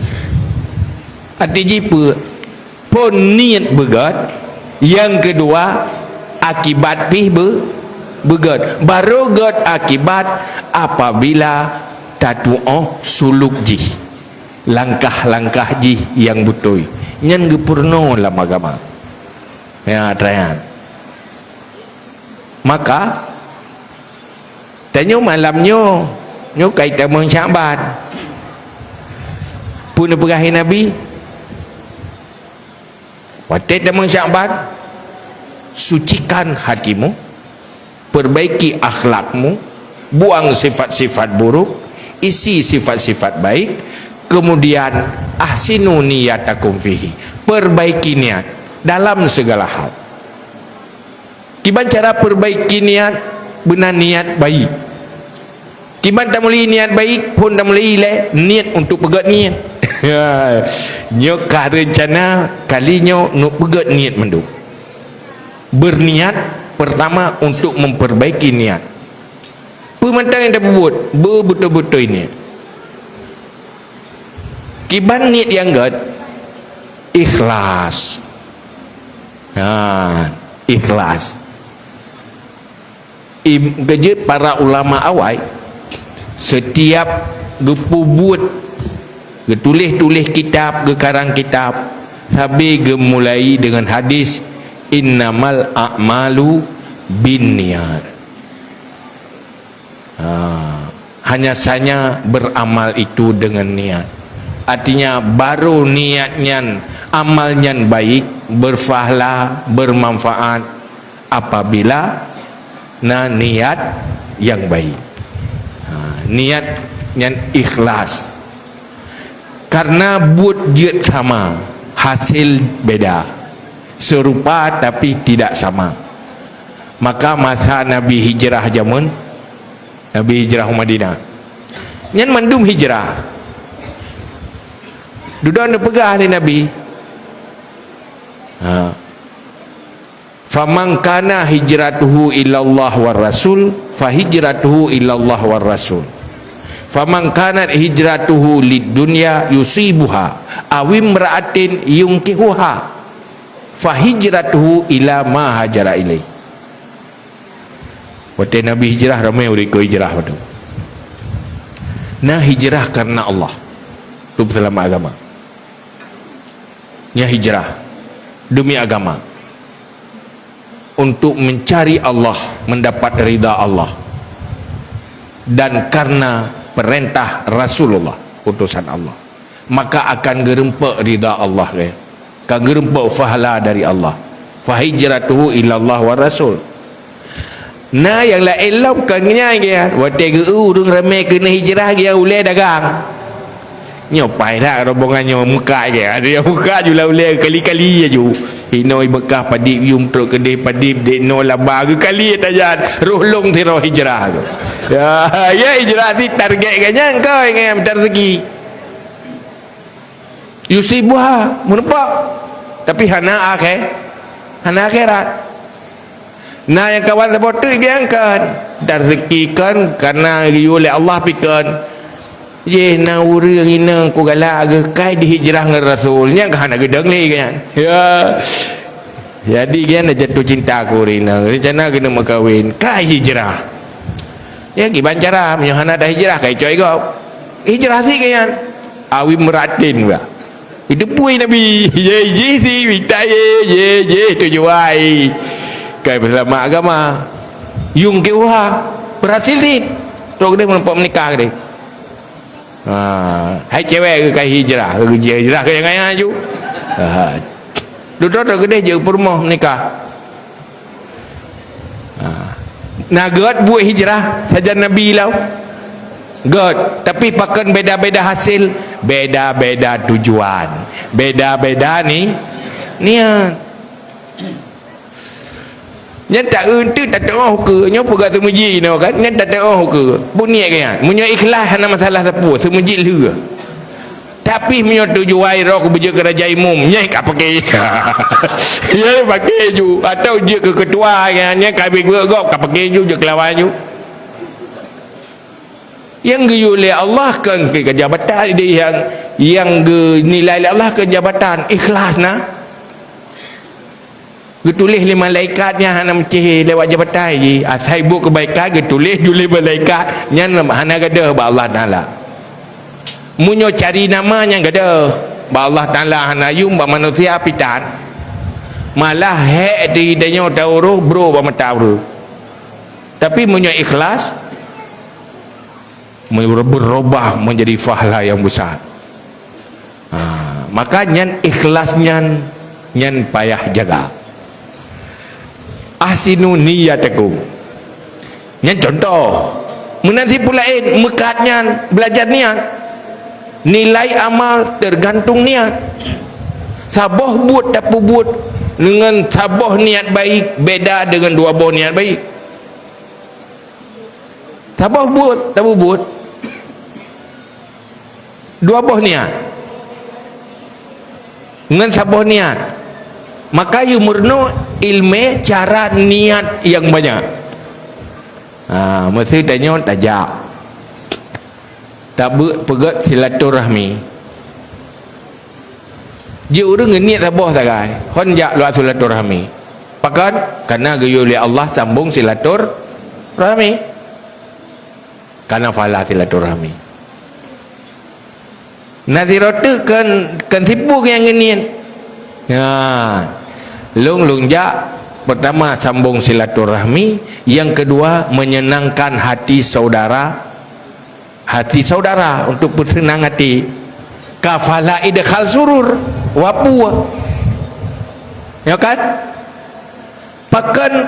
Arti jih peue? Phon niet beugét, nyang keudua akibat pih beu-, beugét. Barô gét akibat apabila tatu'oh suluk jih, langkah-langkah jih nyang beutôi. Nyan geupeurunoe lam agama. Ya, atra nyan. Maka, tanyoe malam nyoe, nyoe ka tamong Syakban. Peue neupeugah lé Nabi? Watée tamong Syakban, sucikan hatimu, perbaiki akhlakmu, buang sifat-sifat buruk, isi sifat-sifat baik, kemudian ahsinu niyatakum fihi, perbaiki niat dalam segala hal. Kiban cara perbaiki niat, beuna niat baik. Kiban tamulai niat baik, phon tamulai lé niet untuk peugét niet. Nyoe ka reuncana kali nyoe neupeugét niet mandum. Berniat pertama untuk memperbaiki niat. Peue mantong nyang tapeubuet, beubeutôi-beutôi niet. Kiban niet nyang gét, ikhlas. Ha, ikhlas. Im-, geujeuet para ulama awai, setiap geupeubuet, geutuléh-tuléh kitab, geukarang kitab, sabe geumulai dengan hadis, "Innamal a'malu binniyat." Ha, hanya saja beramal itu dengan niat. Artinya, baru niat nyan, amal nyan baik, berpahala, bermanfaat apabila na niat yang baik. Ha, niat nyan ikhlas. Karena buet jeuet sama, hasil beda. Serupa tapi tidak sama. Maka masa Nabi hijrah jameun, Nabi hijrah u Madinah. Nyan mandum hijrah. Dudoe neupeugah lé Nabi. Ha. "Faman kana hijratuhu ilallah war rasul, fa hijratuhu ilallah war rasul." Faman kanat hijratuhu lid dunya yusibuha, awim ra'atin yungkihuha, fa hijratuhu ila ma hajara ilaih. Watée Nabi hijrah, ramé ureuëng ikot hijrah padum. Na hijrah karena Allah, untuk peuseulamat agama. Nya hijrah demi agama, untuk mencari Allah, mendapat ridha Allah, dan karena perintah Rasulullah, utusan Allah, maka akan geureumpok ridha Allah, eh. Ka geureumpok pahala dari Allah. Fa hijratuhu ilallah wa rasul. Na nyang laén lom kon nyan, watée geu ureuëng ramé keuneuk hijrah, geuh ulée dagang. Nyoe pai that rombongan nyoe meukat, ada nyang meukat ju lam ulée kali-kali aju. Inoe Mekah padib, yum trok keudeh padib, dek noe laba geukali tajan, roh lông sidroe hijrah tu. Ya, ya hijrah si target geuh nyan, keu nyang meutarezeki. Yusibuha, meureumpok. Tapi hana akhé-, hana akhirat. Na nyang kawan saboh teuk biang kon. Dan rezeki kon, karena geuyue lé Allah pi kon. Jih na ureuëng inong ku galak geukai dihijrah ngon Rasul. Nyang ka hana geudong lé kan. Ya. Jadi, geuhnyan jatuh cinta keu ureuëng inong. Rencana keuneuk meukawen. Ka hijrah. Ya, kiban cara, meunyoe hana ada hijrah, ka icok gob. Hijrah si geuhnyan. Awi meuratin bah. Itu pui Nabi. Ye, ye, si, minta ye, ye, ye, tujuai. Kai bersama agama. Yung ke uha. Berhasil si. Trok deh meureumpok meunikah deh. Ha, hai cewek ke kai hijrah, ke hijrah ke nyang aju. Ha. Dudoe tu keudeh jeuet peurumoh nikah. Ha. Na gét buet hijrah sajan Nabi lau. Gét, tapi pakon beda-beda hasil, beda-beda tujuan, beda-beda ni niat. Nyan tak eunteuk tateuoh ke, nyoe peugah seumeujid inoe kan, nyan tateuoh ke. Buniet ke nyan. Meunyoe ikhlas hana masalah sapeue, seumeujid lheueh. Tapi meunyoe tujuai roh beujeuet keu raja imum, nyan ka pakai. Nyan pakai ju. Atau jeuet keu ketua nyan, nyan ka habéh geuh gob ka pakai ju, jeuet keu lawan ju. Nyang geuyue lé Allah kon keu jabatan, nyang, nyang geunilai lé Allah kon jabatan, ikhlas na. Geutuléh lé malaikat nyan hana meucéh lewat jabatan jih. Asai buet keubaikan geutuléh ju lé malaikat, nyan hana gadôh bak Allah Taala. Meunyoe cari nama nyan gadôh, bak Allah Taala hana yum, bak manusia pih tan. Malah hék di tanyoe taurôh brôk bak mata ureuëng. Tapi meunyoe ikhlas, berubah menjadi pahala yang besar. Ha, maka nyan ikhlas nyan, nyan payah jaga. Ahsinu niyatakum. Nyan contoh. Meunan si peue laén, meukat nyan, belajar niat. Nilai amal tergantung niat. Saboh buet tapeubuet dengan saboh niat baik beda dengan dua boh niat baik. Saboh buet, tapeubuet. Dua boh niat. Ngon saboh niat. Maka yue meurunoe ileumé cara niat nyang banyak. Ha, meusé tanyoe tajak. Tabeuk peugét silaturahmi. Jeuet ureuëng geuniet saboh sagai, hon jak luwa silaturahmi. Pakon? Karena geuyue lé Allah sambong silaturahmi. Karena pahala silaturahmi. Na sidroe teuk kon, kon sipue nyang geuniet. Nyan. Lôn, lôn jak, pertama sambong silaturahmi, yang kedua menyenangkan hati saudara. Hati saudara untuk bersenang hati. Ka pahala idkhal surur, wapue. Ya kan? Pakon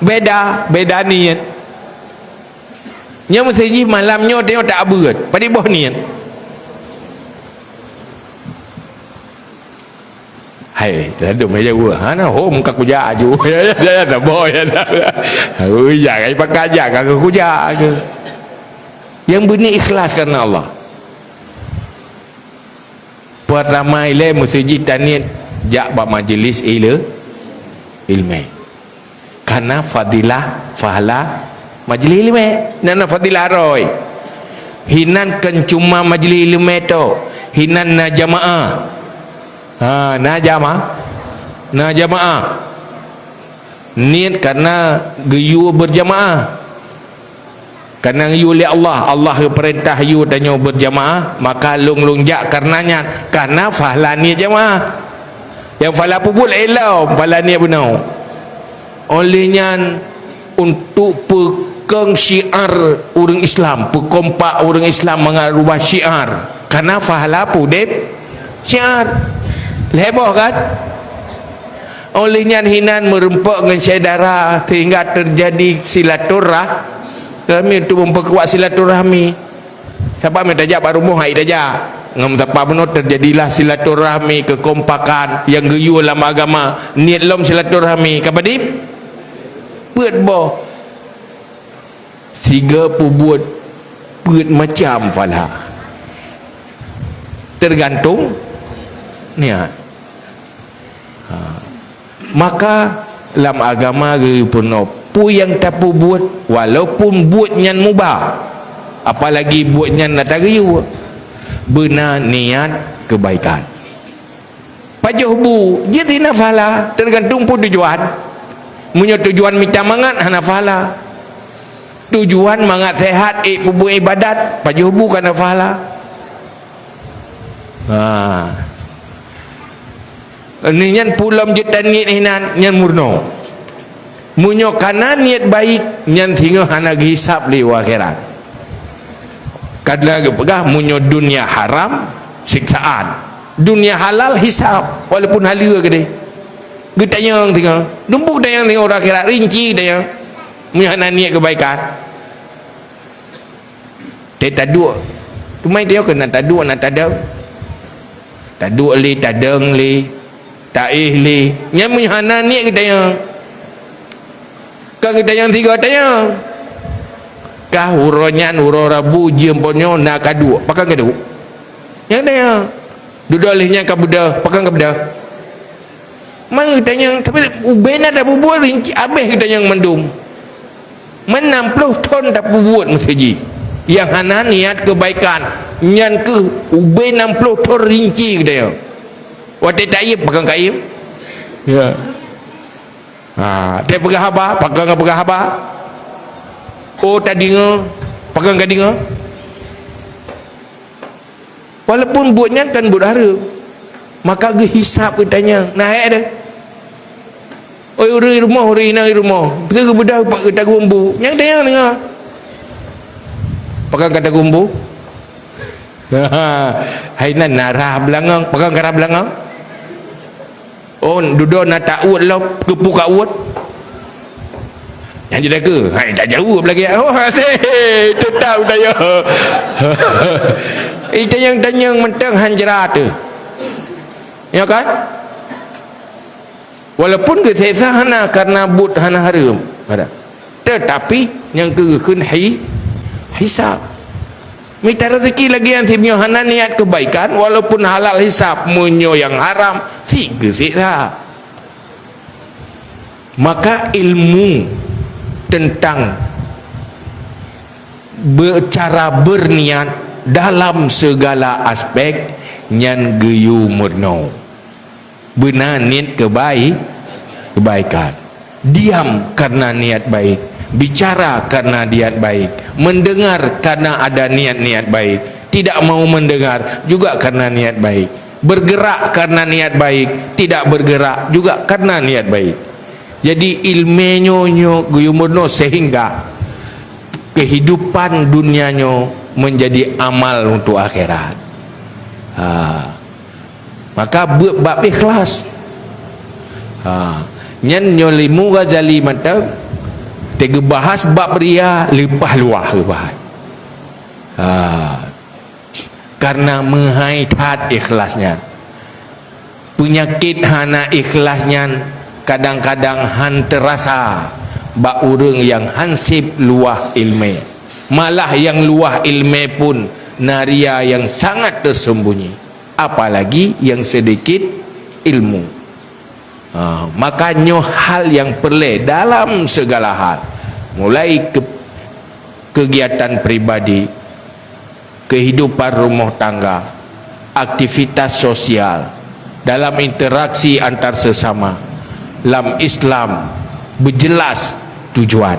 beda, beda niat. Nyoe meusti jih malam nyoe teuh tak abeuet. Padum boh niat. Hai, satu meja gua. Hana hom ka kujak aju. Ya, ya, ya, ya, tak boh, ya, tak. Ui, ya, kai pakai aja, ka kujak aju. Yang beuni ikhlas karena Allah. Pertama ilée meusti jih taniet jak bak majlis ile-, ilmu. Karena fadilah, pahala majlis ilmu. Nyan fadilah roh. Hinan kon cuma majlis ileumé tok, hinan na jamaah. Ha, na jamaah. Na jamaah. Niet karena geuyue berjamaah. Karena geuyue lé Allah, Allah geupeurintah yue tanyoe berjamaah, maka lôn-lôn jak karena nyan, karena pahala niet jamaah. Nyang pahala peubuet ilom, pahala niet bunoe. Óh lheueh nyan, untuk peukong syiar ureuëng Islam, peukompak ureuëng Islam mangat rubah syiar. Karena pahala peudeb syiar. Lhée boh kan? Óh lheueh nyan hinan meureumpok ngon syedara sehingga terjadi silaturah-, rahmi untuk memperkuat silaturahmi. Sabab meu tajak bak rumoh hai tajak. Ngon meusapat bunoe terjadilah silaturahmi, kekompakan nyang geuyue lam agama. Niet lom silaturahmi ka padib? Peuet boh. Siga peubuet peuet macam pahala. Tergantung niat. Ha. Maka lam agama geuyue peurunoe peue nyang tapeubuet, walaupun buet nyan mubah, apalagi buet nyan na tageuyue, beuna niat keubaikan. Pajoh bu, jeuet hana pahala, tergantung peue tujuan. Meunyoe tujuan mita mangat, hana pahala. Tujuan mangat sehat, ék peubuet ibadat, pajoh bu kana pahala. Ha. Nyan peue lom jeuet taniet hinan, nyan meurunoe. Meunyoe kana niet baik, nyan singoh hana geuhisab lé u akhirat. Kadang geupeugah, meunyoe dunia haram, siksaan. Dunia halal, hisab. Walaupun haleue keudeh. Geutanyong singoh. Dumpuk tanyong singoh uroe akhirat, rinci tanyong. Meunyoe hana niet keubaikan. Teuh taduek. Teuma tanyoe keunan taduek, na tadong. Taduek lé, tadong lé, taéh lé. Nyan meunyoe hana niet geutanyong. Ka geutanyong sigoe tanyong. Kah uroe nyan, uroe Rabu, jeuem po nyoe na kaduek. Pakon kaduek? Nyan tanyong. Dudoe lheueh nyan ka beudôh. Pakon ka beudôh? Man geutanyong, tapi ubena tapeubuet rinci, abéh geutanyong mandum. Man nam ploh thon tapeubuet meuseujih. Nyang hana niat keubaikan, nyan keuh ubé nam ploh thon rinci geutanyong. Watée taiem, pakon kaiem? Ya. Ha, teupeugah haba, pakon kapeugah haba? Oh, tadeungoe, pakon kadeungoe? Walaupun buet nyan kan buet hareuem, maka geuhisab geutanyong. Na hék deh. Oi, ureuëng rumoh, ureuëng inong rumoh, beutôi geubeudôh pak geutagumbu. Nyang tanyong deungoe. Pakon ka tagumbu? Hai nan na rhah beulangong, pakon ka rhah beulangong? Oh, dudoe na ta uet lom, keupeue ka uet? Nyan jeuet keu, hai tajaweueb lagée, oh, hase, teutap tayong. Itanyong-tanyong mantong han jra teuh. Ya kan? Walaupun geuseksa hana karena buet hana hareuem, ada. Tetapi nyang keu geukheun hi-, hisab. Mita rezeki lagi nyang si meunyoe hana niat kebaikan, walaupun halal hisab, meunyoe nyang haram, si geuseksa. Maka ilmu tentang be-, cara berniat dalam segala aspek nyan geuyue meurunoe. Beuna niet keubai-, kebaikan. Diam karena niat baik, bicara karena niat baik, mendengar karena ada niat-niat baik, tidak mau mendengar juga karena niat baik, bergerak karena niat baik, tidak bergerak juga karena niat baik. Jadi ilmé nyoe, nyoe geuyue meurunoe sehingga kehidupan dunia nyoe menjadi amal untuk akhirat. Ha. Maka beuet bab ikhlas. Ha. Nyan nyoe Imam Ghazali mantong teugeubahas bab ria leupah luwah geubahas. Ha. Karena meuhai that ikhlas nyan. Peunyakét hana ikhlas nyan kadang-kadang han teurasa bak ureuëng nyang hanseb luwah ilmé. Malah nyang luwah ilmé pun na ria nyang sangat teusembunyi. Apalagi nyang sedikit ilmu. Ha, maka nyoe hal nyang peureulée dalam segala hal, mulai ke-, kegiatan pribadi, kehidupan rumah tangga, aktivitas sosial, dalam interaksi antar sesama. Lam Islam, beujeulaih tujuan.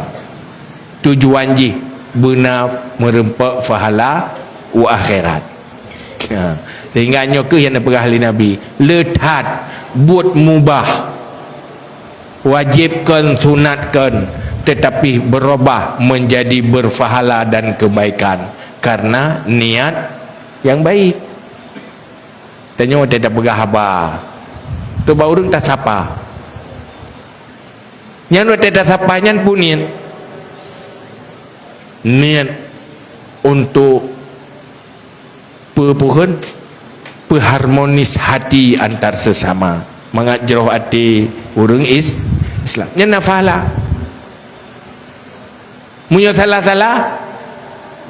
Tujuan jih beuna meureumpok pahala u akhirat. Ha. Sehingga nyoe kheueh nyang neupeugah lé Nabi, le that buet mubah, wajéb kon, sunat kon, tetapi berubah menjadi berpahala dan kebaikan karena niat yang baik. Tanyoe watée tapeugah haba, tu bak ureuëng tasapa. Nyan watée tasapa nyan peue niet? Niet untuk peupuhon, peuharmonis hati antar sesama, mangat jroh até ureuëng is-, Islam. Nyan na pahala. Meunyoe salah-salah,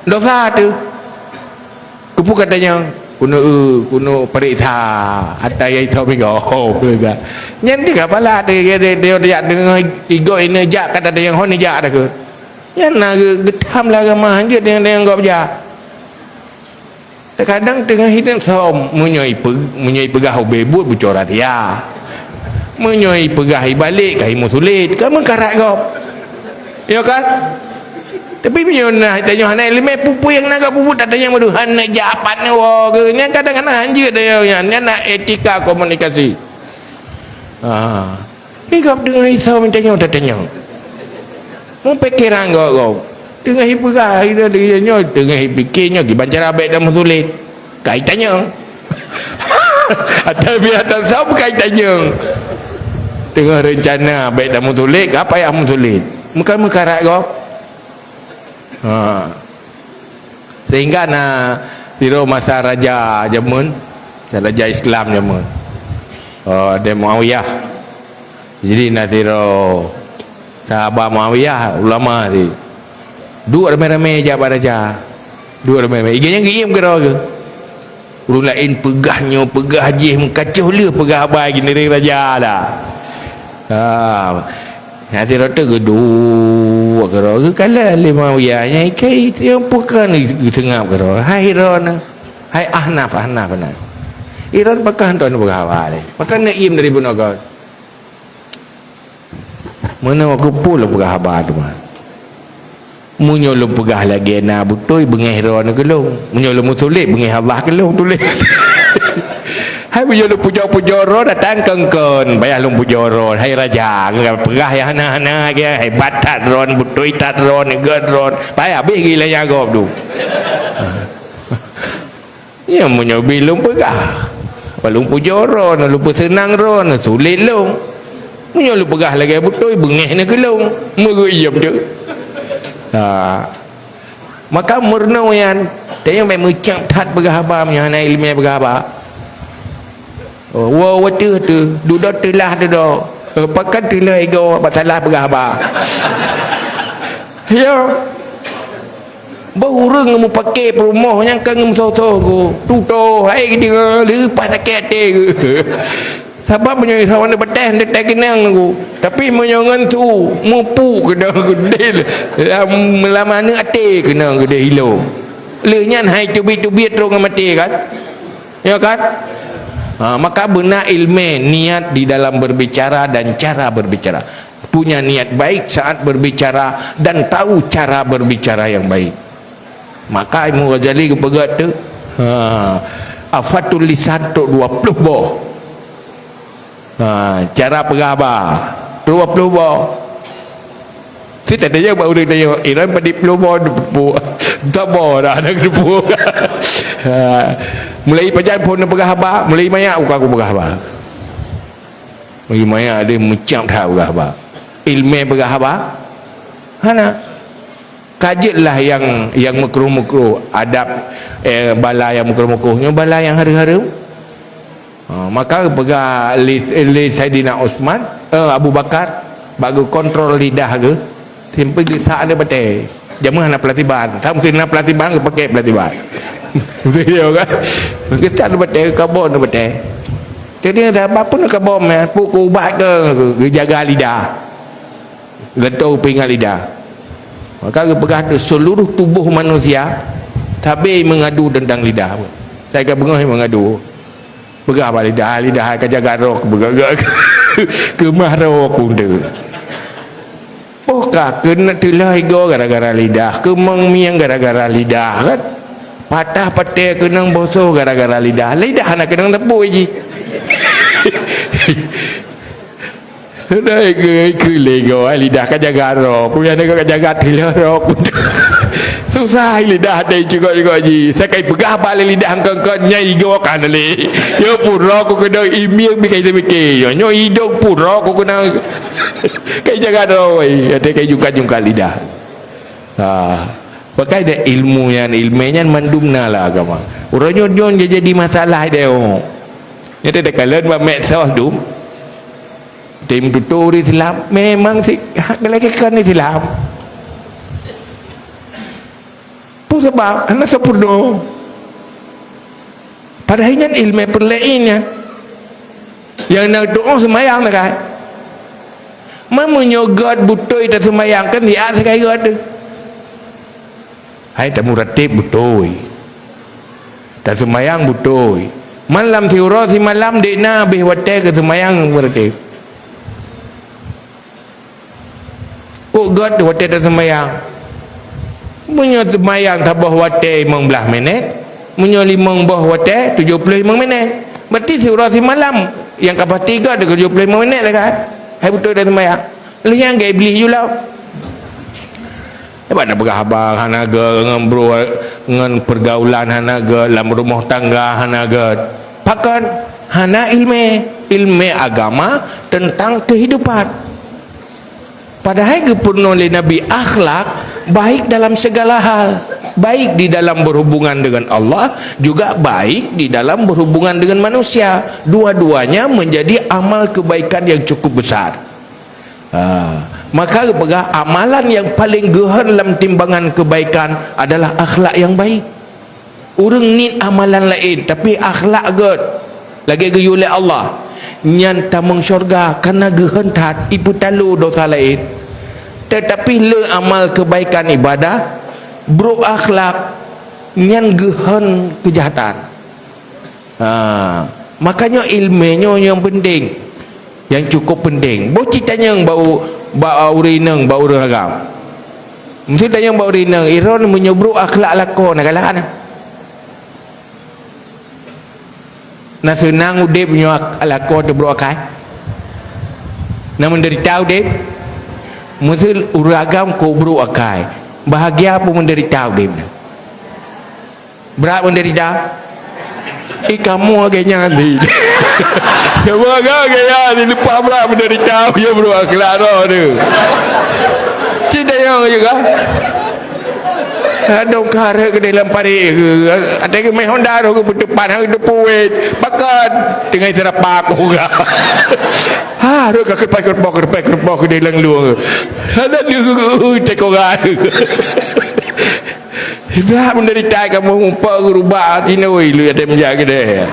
dosa tu. Keupeue ka tanyong, keuneuk, keuneuk peuriksa ata nyang itom igoe. Nyan teuka pahala teu, dia, dia, dia, dia deungoe igoe ineuk jak kata tanyong hon jak dah ke. Nyan na geu-, geutam lah agama hanjeuet nyang, nyang gob jak. Teukadang teungoh hideuen som, meunyoe ipe-, meunyoe ipeugah ubé buet bucora sia. Meunyoe ipeugah ibalek ka imeusulet, ka meukarat gob. Ya kan? Tapi meunyoe na tanyoe hana ileumé, peue-peue nyang na gob peubuet tatanyong, "Aduh, hana jak pat neuwoe keu." Nyan kadang-kadang hanjeuet tanyoe nyan, nyan na etika komunikasi. Ha. Ni gob deungoe isom tanyoe tatanyong. Meupikiran gob-gob. Teungoh ipeugah, ida deungoe nyoe, teungoh ipike nyoe, kiban cara bék tameusulet. Ka itanyong. Atawa biar tasom ka itanyong. Teungoh reuncana bék tameusulet, ka payah meusulet. Meuka-, meukarat gob. Ha. Sehingga na sidroe masa raja jameun, raja Islam jameun, eh, di Muawiyah. Jadi na sidroe sahabat Muawiyah, ulama di. Duek ramé-ramé jak bak raja. Duek ramé-ramé. Iga nyan geuiem keudroe geuh. Ureuëng laén peugah nyoe, peugah jih, meukacoh lheueh peugah haba geuneureng raja lah. Ha. Nyang sidroe teuk geuduek keudroe, geukalon lé Muawiyah, nyang ikai nyang peue keuneuk geuseungab keudroe. Hai droeneuh, hai Ahnaf, Ahnaf na. Droeneuh pakon droeneuh peugah haba lé? Pakon neuiem dari bunoe gob? Meunoe keupeue lôn peugah haba teuma. Meunyoe lôn peugah lagée na beutôi, beungéh droeneuh keu lôn. Meunyoe lôn meusulet, beungéh Allah keu lôn tuléh. Hai meunyoe lôn pujoe-pujoe droe datang kongkon, payah lôn pujoe droe. Hai raja, peugah nyang hana-hana lagée, hebat that droe, beutôi that droe, göt droe. Payah habéh gila nyan gob tu. Nyan meunyoe bi lôn peugah, lôn pujoe droe, lôn peuseunang droe, sulet lôn. Meunyoe lôn peugah lagée beutôi, beungéh na keu lôn, meugeuyiem tu. Ha. Maka meurunoe nyan, tanyoe meucab that peugah haba meunyoe hana iéleumé peugah haba. Oh, woe wateuh teuh, dudoe teulah dudoe. Eh, pakon teulah igoe bak salah peugah haba. Ya. Boh ureuëng meupaké peurumoh nyang ka ngeumeusoh-soh geuh. Tutoe, hai geudeungoe, leupah sakét até geuh. Sabab meunyoe sawan bateh, bateh keunong geuh. Tapi meunyoe ngon su, mupuk keunong geuh deh. Lam, lam aneuk até keunong geuh deh ilong. Lheueh nyan hai teubiet-teubiet trok ngon maté kan? Ya kan? Ha, maka beuna ilmu niat di dalam berbicara dan cara berbicara. Punya niat baik saat berbicara dan tahu cara berbicara yang baik. Maka Imam Ghazali geupeugah tu, ha, afatul lisan tu dua puluh boh. Ha, cara peugah haba, dua puluh boh. Cit teudeungoe bak ureuëng tanyoe, "Iran padit ploh boh neupupuk." Entah boh dah ada neupupuk. Ha. Mulai pajan phon neupeugah haba, mulai manyak uka kupeugah haba. Mulai manyak ada meucab that peugah haba. Ilmu peugah haba? Hana. Ka jeuet lah nyang, nyang meukruh-meukruh, adab, eh, bala nyang meukruh-meukruh nyoe bala nyang hareuem-hareuem. Ha, maka geupeugah lé, lé Saidina Utsman, eh, Abu Bakar, bak geukontrol lidah geuh, sampai geusak aneuk batée. Jameun hana peulatiban, sampoe na peulatiban geupaké peulatiban. Serius kan? Geusak aneuk batée, geukaboe aneuk batée. Jadi sahabat pun geukaboe mé, pukul ubat ke geujaga lidah. Geutanyoe peuingat lidah. Maka geupeugah tu seluruh tubuh manusia Sabe meungadu teuntang lidah. Sai ka beungoh meungadu. Peugah bak lidah, lidah ka jaga droe, peugah keumah droe pun tu. Oh ka keuneuk teulah igoe gara-gara lidah, keumong mieng gara-gara lidah kan. Patah paté keunong bosoh gara-gara lidah. Lidah hana keunong teupui jih. Dai keu, keu lego, ai lidah ka jaga droe. Peue nyang ka jaga teulah droe. Susah lidah dai cugok-cugok ji. Sakai peugah bak lé lidah engkon-kon nyai igoe kan lé. Yo pura ku keudong imieng bi kai teumiké. Yo nyoe idong pura ku keunong. Kai jaga droe wai. Ada kai jungkat-jungkat lidah. Ha. Pakai dek ilmu nyan, ilmé nyan mandum na lah agama. Uroe nyoe nyoe jadi masalah deh. Oh. Nyan teuka lôn bak medsos tu. Tim tutoe ureueng Islam memang si ha, lagèe kon Islam. Peue sabab hana sempurna. Padahai nyan ilmé peurlaén nyan. Nyang na tuoh seumayang takai. Ma meunyoe gèt beutôi taseumayang kan siat sagai gèt tu. Hai tamuratib beutôi. Taseumayang beutôi. Malam siuroe simalam dek na habéh watèe keu seumayang muratib. Kok gèt watèe taseumayang. Meunyoe seumayang saboh watèe limong blaih minèt, meunyoe limong boh watèe tujoh ploh limong minèt. Berarti siuroe simalam nyang ka pasti gèt tujoh ploh limong minèt lah kan. Hai beutôi taseumayang. Lheuh nyan gèt Iblih ju lom. Bak na peugah haba hana gèt, ngon bro, ngon pergaulan hana gèt, lam rumoh tangga hana gèt. Pakon? Hana ilmé, ilmé agama tentang kehidupan. Padahai geupeurunoe lé Nabi akhlak baik dalam segala hal, baik di dalam berhubungan dengan Allah, juga baik di dalam berhubungan dengan manusia. Dua-duanya menjadi amal kebaikan yang cukup besar. Ha, maka geupeugah amalan nyang paleng geuhon lam timbangan keubaikan adalah akhlak nyang baik. Ureuëng niet amalan laén tapi akhlak gèt lagèe geuyue lé Allah, nyan tamong syeuruga kareuna geuhon that ipeutalo desya laén. Teutapi le amal keubaikan ibadah, brok akhlak, nyan geuhon keujahatan. Ha, makanya ilmu nyoe nyang penting, nyang cukup penting. Boh cit tanyong bak u-, bak ureuëng inong, bak ureuëng agam. Meusti tanyong bak ureuëng inong, "Iron meunyoe brok akhlak lakoe na galak na? Na seunang udeb meunyoe ak-, lakoe teuh brok akai? Na menderita udeb?" Meusti ureuëng agam kok brok akai. Bahagia apa menderita udeb na? Brat menderita. Eh, kamu agak nyan ni. Kamu agak gaya ni, lepas brat menderita, dia bro, kelak roh tu. Cita yang juga. Adong kare ke dalam parit ke. Ada ke main Honda roh ke betupan, hang tu puit. Pakat. Dengan serapa aku juga. Ha, roh ke kerpai, kerpok, kerpai, kerpok ke dalam luar. Ada dia ke, uh, tekorai. Brat menderita kamoe mupa geurubah hati noi lu ada menjak keudeh.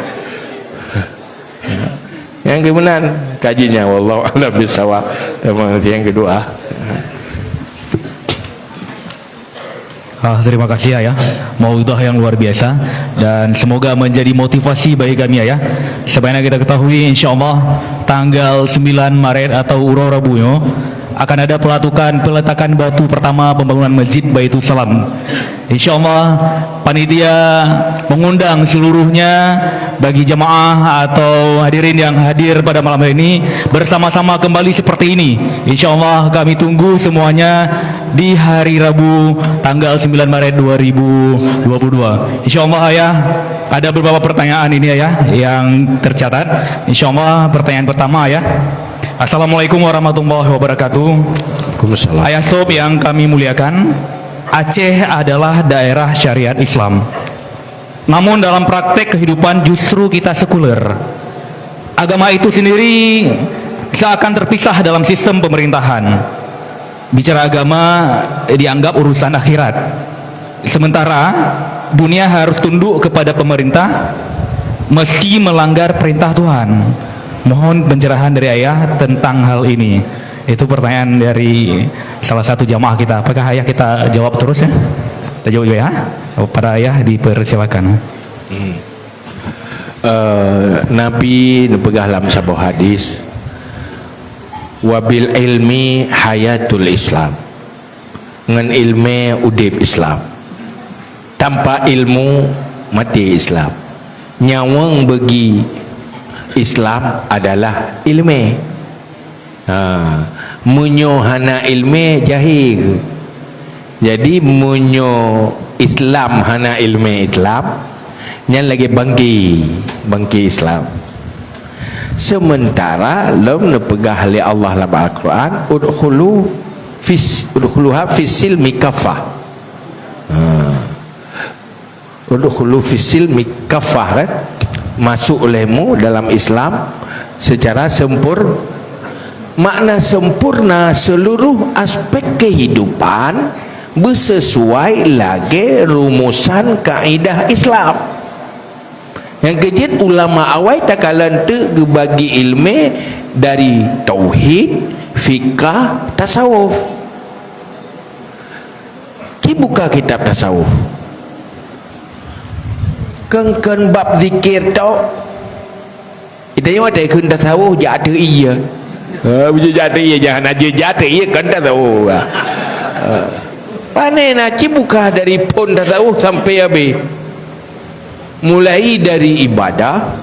Nyang keumenan kaji nyan, wallahu a'lam bissawab. Yang kedua. Ah, terima kasih Ayah, mauidhah yang luar biasa dan semoga menjadi motivasi bagi kami Ayah. Sebagaimana kita ketahui, insyaallah tanggal sembilan Maret atau uroe Rabu nyoe akan ada pelatukan, peletakan batu pertama pembangunan Masjid Baitussalam. Insyaallah panitia mengundang seluruhnya bagi jemaah atau hadirin yang hadir pada malam hari ini bersama-sama kembali seperti ini. Insyaallah kami tunggu semuanya di hari Rabu tanggal sembilan Maret dua ribu dua puluh dua. Insyaallah Ayah, ada beberapa pertanyaan ini Ayah yang tercatat. Insyaallah pertanyaan pertama Ayah. Assalamualaikum warahmatullahi wabarakatuh. Waalaikumsalam. Ayah Sob yang kami muliakan, Aceh adalah daerah syariat Islam. Namun dalam praktek kehidupan justru kita sekuler. Agama itu sendiri seakan terpisah dalam sistem pemerintahan. Bicara agama dianggap urusan akhirat. Sementara dunia harus tunduk kepada pemerintah meski melanggar perintah Tuhan. Mohon pencerahan dari Ayah tentang hal ini. Itu pertanyaan dari salah satu jamaah kita. Apakah Ayah kita jawab terus ya? Tajaweueb juga, ha? Para ayah dipersilakan. Hmm. Eh, Nabi neupeugah lam saboh hadis, "Wabil ilmi hayatul Islam." Ngon ileumé udeb Islam. Tanpa ilmu, mati Islam. Nyawöng beugi Islam adalah ileumé. Ha, meunyoe hana ileumé, jahé. Jadi, meunyoe Islam hana iilmé Islam, nyan lagée bangke, bangke Islam. Sementara lom neupeugah lé Allah lam Al-Quran, "Udkhulu fis, udkhuluha fis silmi kaffah." Ha. "Udkhulu fis silmi kaffah," kan? Masuk olehmu dalam Islam secara sempur-, makna sempurna seluruh aspek kehidupan bersesuai lagée rumusan kaidah Islam. Nyang keujeuet ulama awai takalon teuk geubagi ileumé dari tauhid, fikah, tasawuf. Ci buka kitab tasawuf. Kon-kon bab zikir tok. Ita nyoe watée kheun tasawuf jak ateueh ié. Ha, beujak ateueh ié, jangan aja jak ateueh ié, kon tasawuf. Ha. Pane na ci buka dari phon tasawuf sampai habéh. Mulai dari ibadah,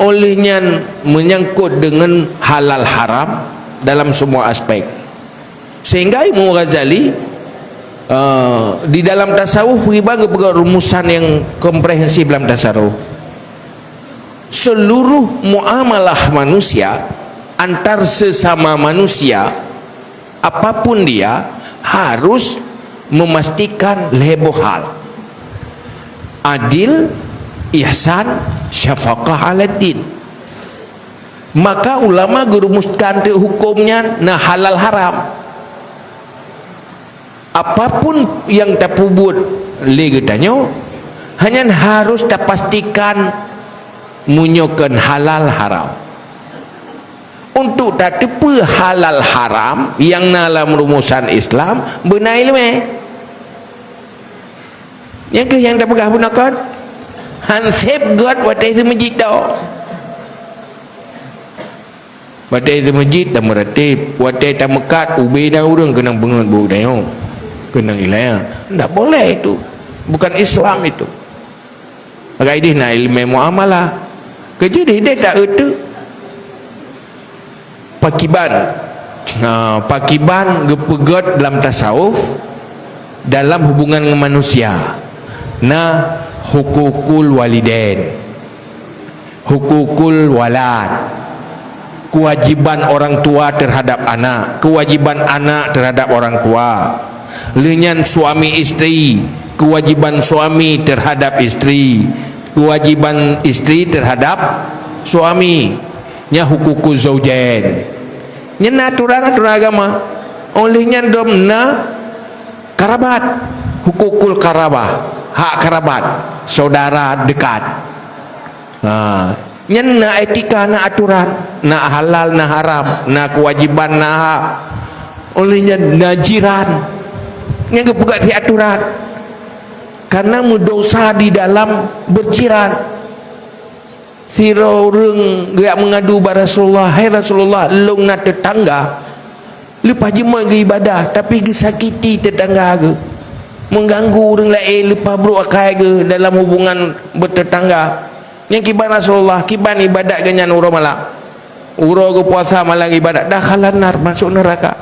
oleh nyan menyangkut dengan halal haram dalam semua aspek. Sehingga Imam Ghazali, eh, di dalam tasawuf, bagi bang geupeugah rumusan yang komprehensif dalam tasawuf. Seluruh muamalah manusia antar sesama manusia, apapun dia, harus memastikan lhée boh hal. Adil, ihsan, syafaqah ala din. Maka ulama geurumuskan teuk huköm nyan na halal haram. Apapun nyang tapeubuet lé geutanyoe, hanya harus tapastikan meunyoe kon halal haram. Untuk tateupeue halal haram nyang na lam rumusan Islam, beuna ileumé. Nyang keuh nyang tapeugah bunoe kon, han seb gét watée teumeujid tok. Watée teumeujid dan meuratéb, watée tameukat ubé dan ureuëng keunong beungeut buet dayong, keunong ilée. Ndak boleh itu. Bukan Islam itu. Maka idih na ileumé muamalah. Keujeuet idih ta-eu teuk. Pakiban. Ha, pakiban geupeugét dalam tasawuf, dalam hubungan ngon manusia. Na hukukul walidain, hukukul walad, kewajiban orang tua terhadap anak, kewajiban anak terhadap orang tua. Leunyan suami isteri, kewajiban suami terhadap isteri, kewajiban isteri terhadap suami. Nya hukukul zaujain. Nyan na aturan-aturan agama. Oleh nyan dom na karabat, hukukul karabah, hak karabat, saudara dekat. Ha, nyan na etika, na aturan, na halal, na haram, na kewajiban, na hak. Oleh nyan na jiran. Nyang geupeugah di aturan. Karena meudosa di dalam berjiran. Sidroe ureuëng geujak meungadu bak Rasulullah, "Hai Rasulullah, lôn na teutangga, leupah jeuet geuibadah, tapi geusakiti teutangga geuh, meuganggu ureuëng laén, leupah brok akai geuh dalam hubungan beuteutangga." Nyang kiban Rasulullah, kiban ibadat geuh nyan uroe malam. Uroe geupuasa, malam ibadat, dakhalan nar, masuk neraka.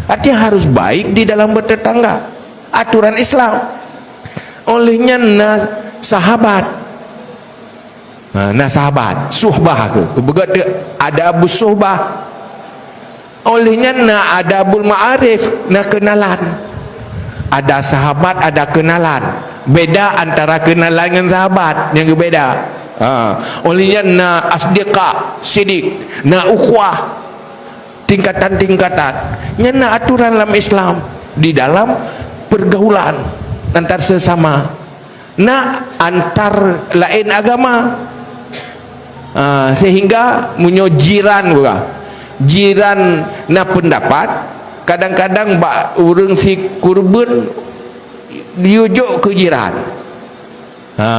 Artinya harus baik di dalam bertetangga. Aturan Islam. Oleh nyan na sahabat. Ha, na sahabat, suhbah ke. Beugét adabus suhbah. Oleh nyan na adabul ma'arif, na kenalan. Ada sahabat, ada kenalan. Beda antara kenalan ngon sahabat, nyang beubeda. Ha. Oleh nyan na asdiqa, sidik, na ukhuwah, tingkatan-tingkatan. Nyan na aturan lam Islam, di dalam pergaulan antar sesama. Na antar laén agama. Ah, sehingga meunyoe jiran, jiran na pendapat, kadang-kadang bak ureuëng sikureubeuen yue jok keu jiran. Ha,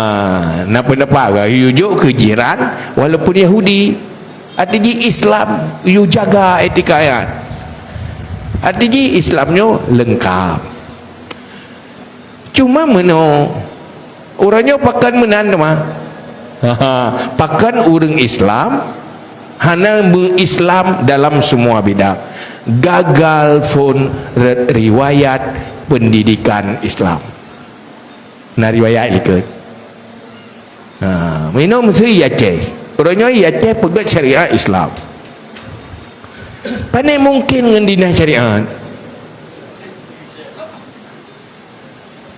na peundapat ka yue jok keu jiran walaupun Yahudi. Arti jih Islam, yue jaga etika nyan. Arti jih Islam nyoe leungkap. Cuma meunoe, uroe nyoe pakon meunan teuma. Pakon ureuëng Islam hana meu-Islam dalam semua bidang. Gagal phon re-, riwayat pendidikan Islam. Na riwayat likot. Ha, meunoe meusti i Aceh. Uroe nyoe i Aceh peugét syariat Islam. Pane mungkin ngon dinas syariat?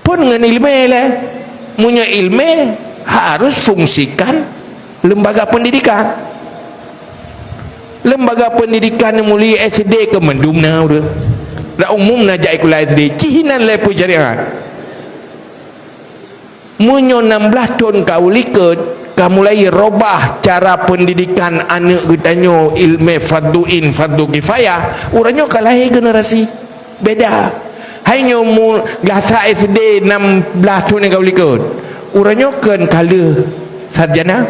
Pun ngon ilmé lé. Meunyoe ilmé harus fungsikan lembaga pendidikan. Lembaga pendidikan mulai S D ke mandum na udah. Dak umum na jak sikula S D. Cih nan lé pun syariat. Meunyoe nam blaih thon ka u likot, ka mulai robah cara pendidikan aneuk geutanyoe ilmé fardu ain, fardu kifayah, uroe nyoe ka lahé generasi beda. Hai nyoe mu-, glah sa S D nam blaih thon nyang ka u likot, uroe nyoe kon ka lheueh sarjana.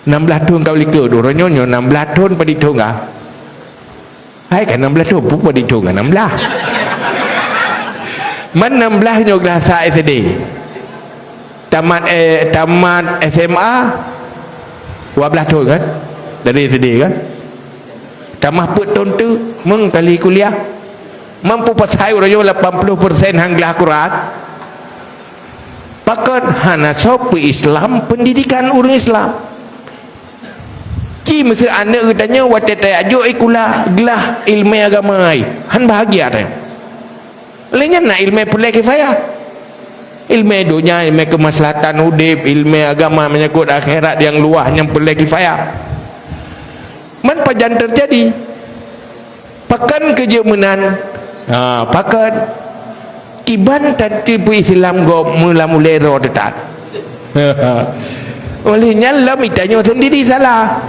Nam blaih thon ka u likot, uroe nyoe, nyoe nam blaih thon padit thon ka? Hai ka nam blaih thon, peue padit thon ka nam blaih. Man nam blaih nyoe glah sa S D. Tamat, eh, tamat S M A, dua blaih thon kan? Dari S D kan? Tamah peuet thon teuk, meung kali kuliah. Mampu pasai uroe nyoe lapan puluh persen han glah Quran. Pakon hana soe peu-Islam pendidikan ureuëng Islam. Ci meuseu aneuk geutanyoe watée tajak jok sikula glah ilmé agama ai, han bahagia tanyoe. Lé nyan na ilmé peureulée kifayah. Ilmé donya, ilmé keumaslahatan udeb, ilmé agama menyangkut akhirat nyang luwah nyang peureulée kifayah. Man pajan teujadi? Pakon keu jeuet meunan? Ha, pakon? Kiban tateupeue Islam gob meulam ulée droe teutat. Oleh nyan lom geutanyoe sendiri salah.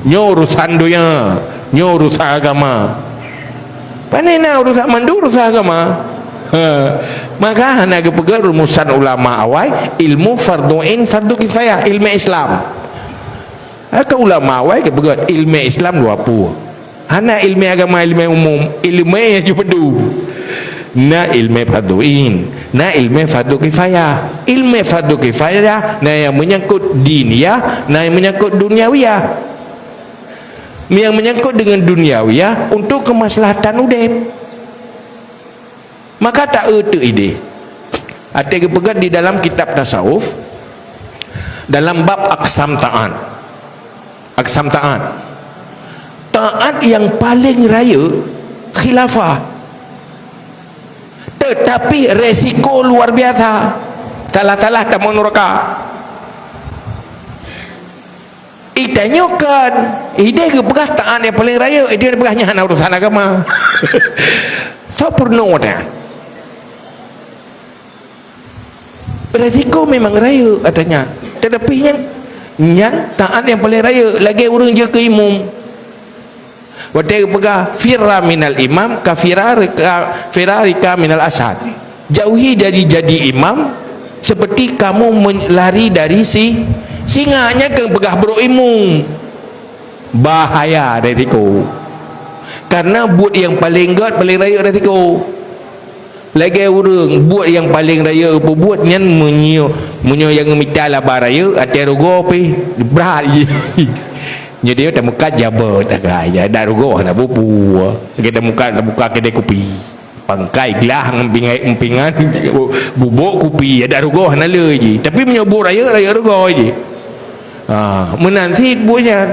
Nyoe urusan donya, nyoe urusan agama. Pane na urusan mandum urusan agama. Ha. Maka hana geupeugét rumusan ulama awai, ilmu fardu ain, fardu kifayah, ilmu Islam. Ka ulama awai geupeugét ilmu Islam dua pue. Hana ilmu agama, ilmu umum, ilmu nyang jeuet padum. Na ilmu fardu ain, na ilmu fardu kifayah. Ilmu fardu kifayah na nyang menyangkut diniyah, na nyang menyangkut dunyawiyah. Nyang menyangkut dengan dunyawiyah untuk kemaslahatan udeb. Maka taeu teuk ideh. Até geupeugét di dalam kitab tasawuf, dalam bab aksam taat. Aksam taat. Taat yang paling rayeuk khilafah. Tetapi resiko luar biasa. Salah-salah tamong nuraka. Itanyoe kan, ideh geupeugah taat nyang paleng rayeuk, ideh geupeugah nyan hana urusan agama. Soe peurunoe dah. Resiko memang rayeuk katanya. Tetapi nyan, nyan taat nyang paleng rayeuk, lagée ureuëng jeuet keu imum. Watée geupeugah, "Firra minal imam ka firarika, firarika minal asad." Jauhi dari jadi imam seperti kamu men-, lari dari si singa. Nyan keuh peugah brok imum. Bahaya resiko. Karena buet nyang paleng gét, paleng rayeuk resiko. Lagée ureuëng buet nyang paleng rayeuk peubuet nyan meunyoe, meunyoe nyang mita laba rayeuk, até rugoe pih brat jih. Nyoe dia tameukat jabet akai, ya, dak rugoe hana bubu. Kita muka, muka kedai kopi. Pangkai glah ngon pingai, empingan, bubuk kupi, ya, dak rugoe hana le jih. Tapi meunyoe buet rayeuk, rayeuk rugoe jih. Ha, meunan cit buet nyan.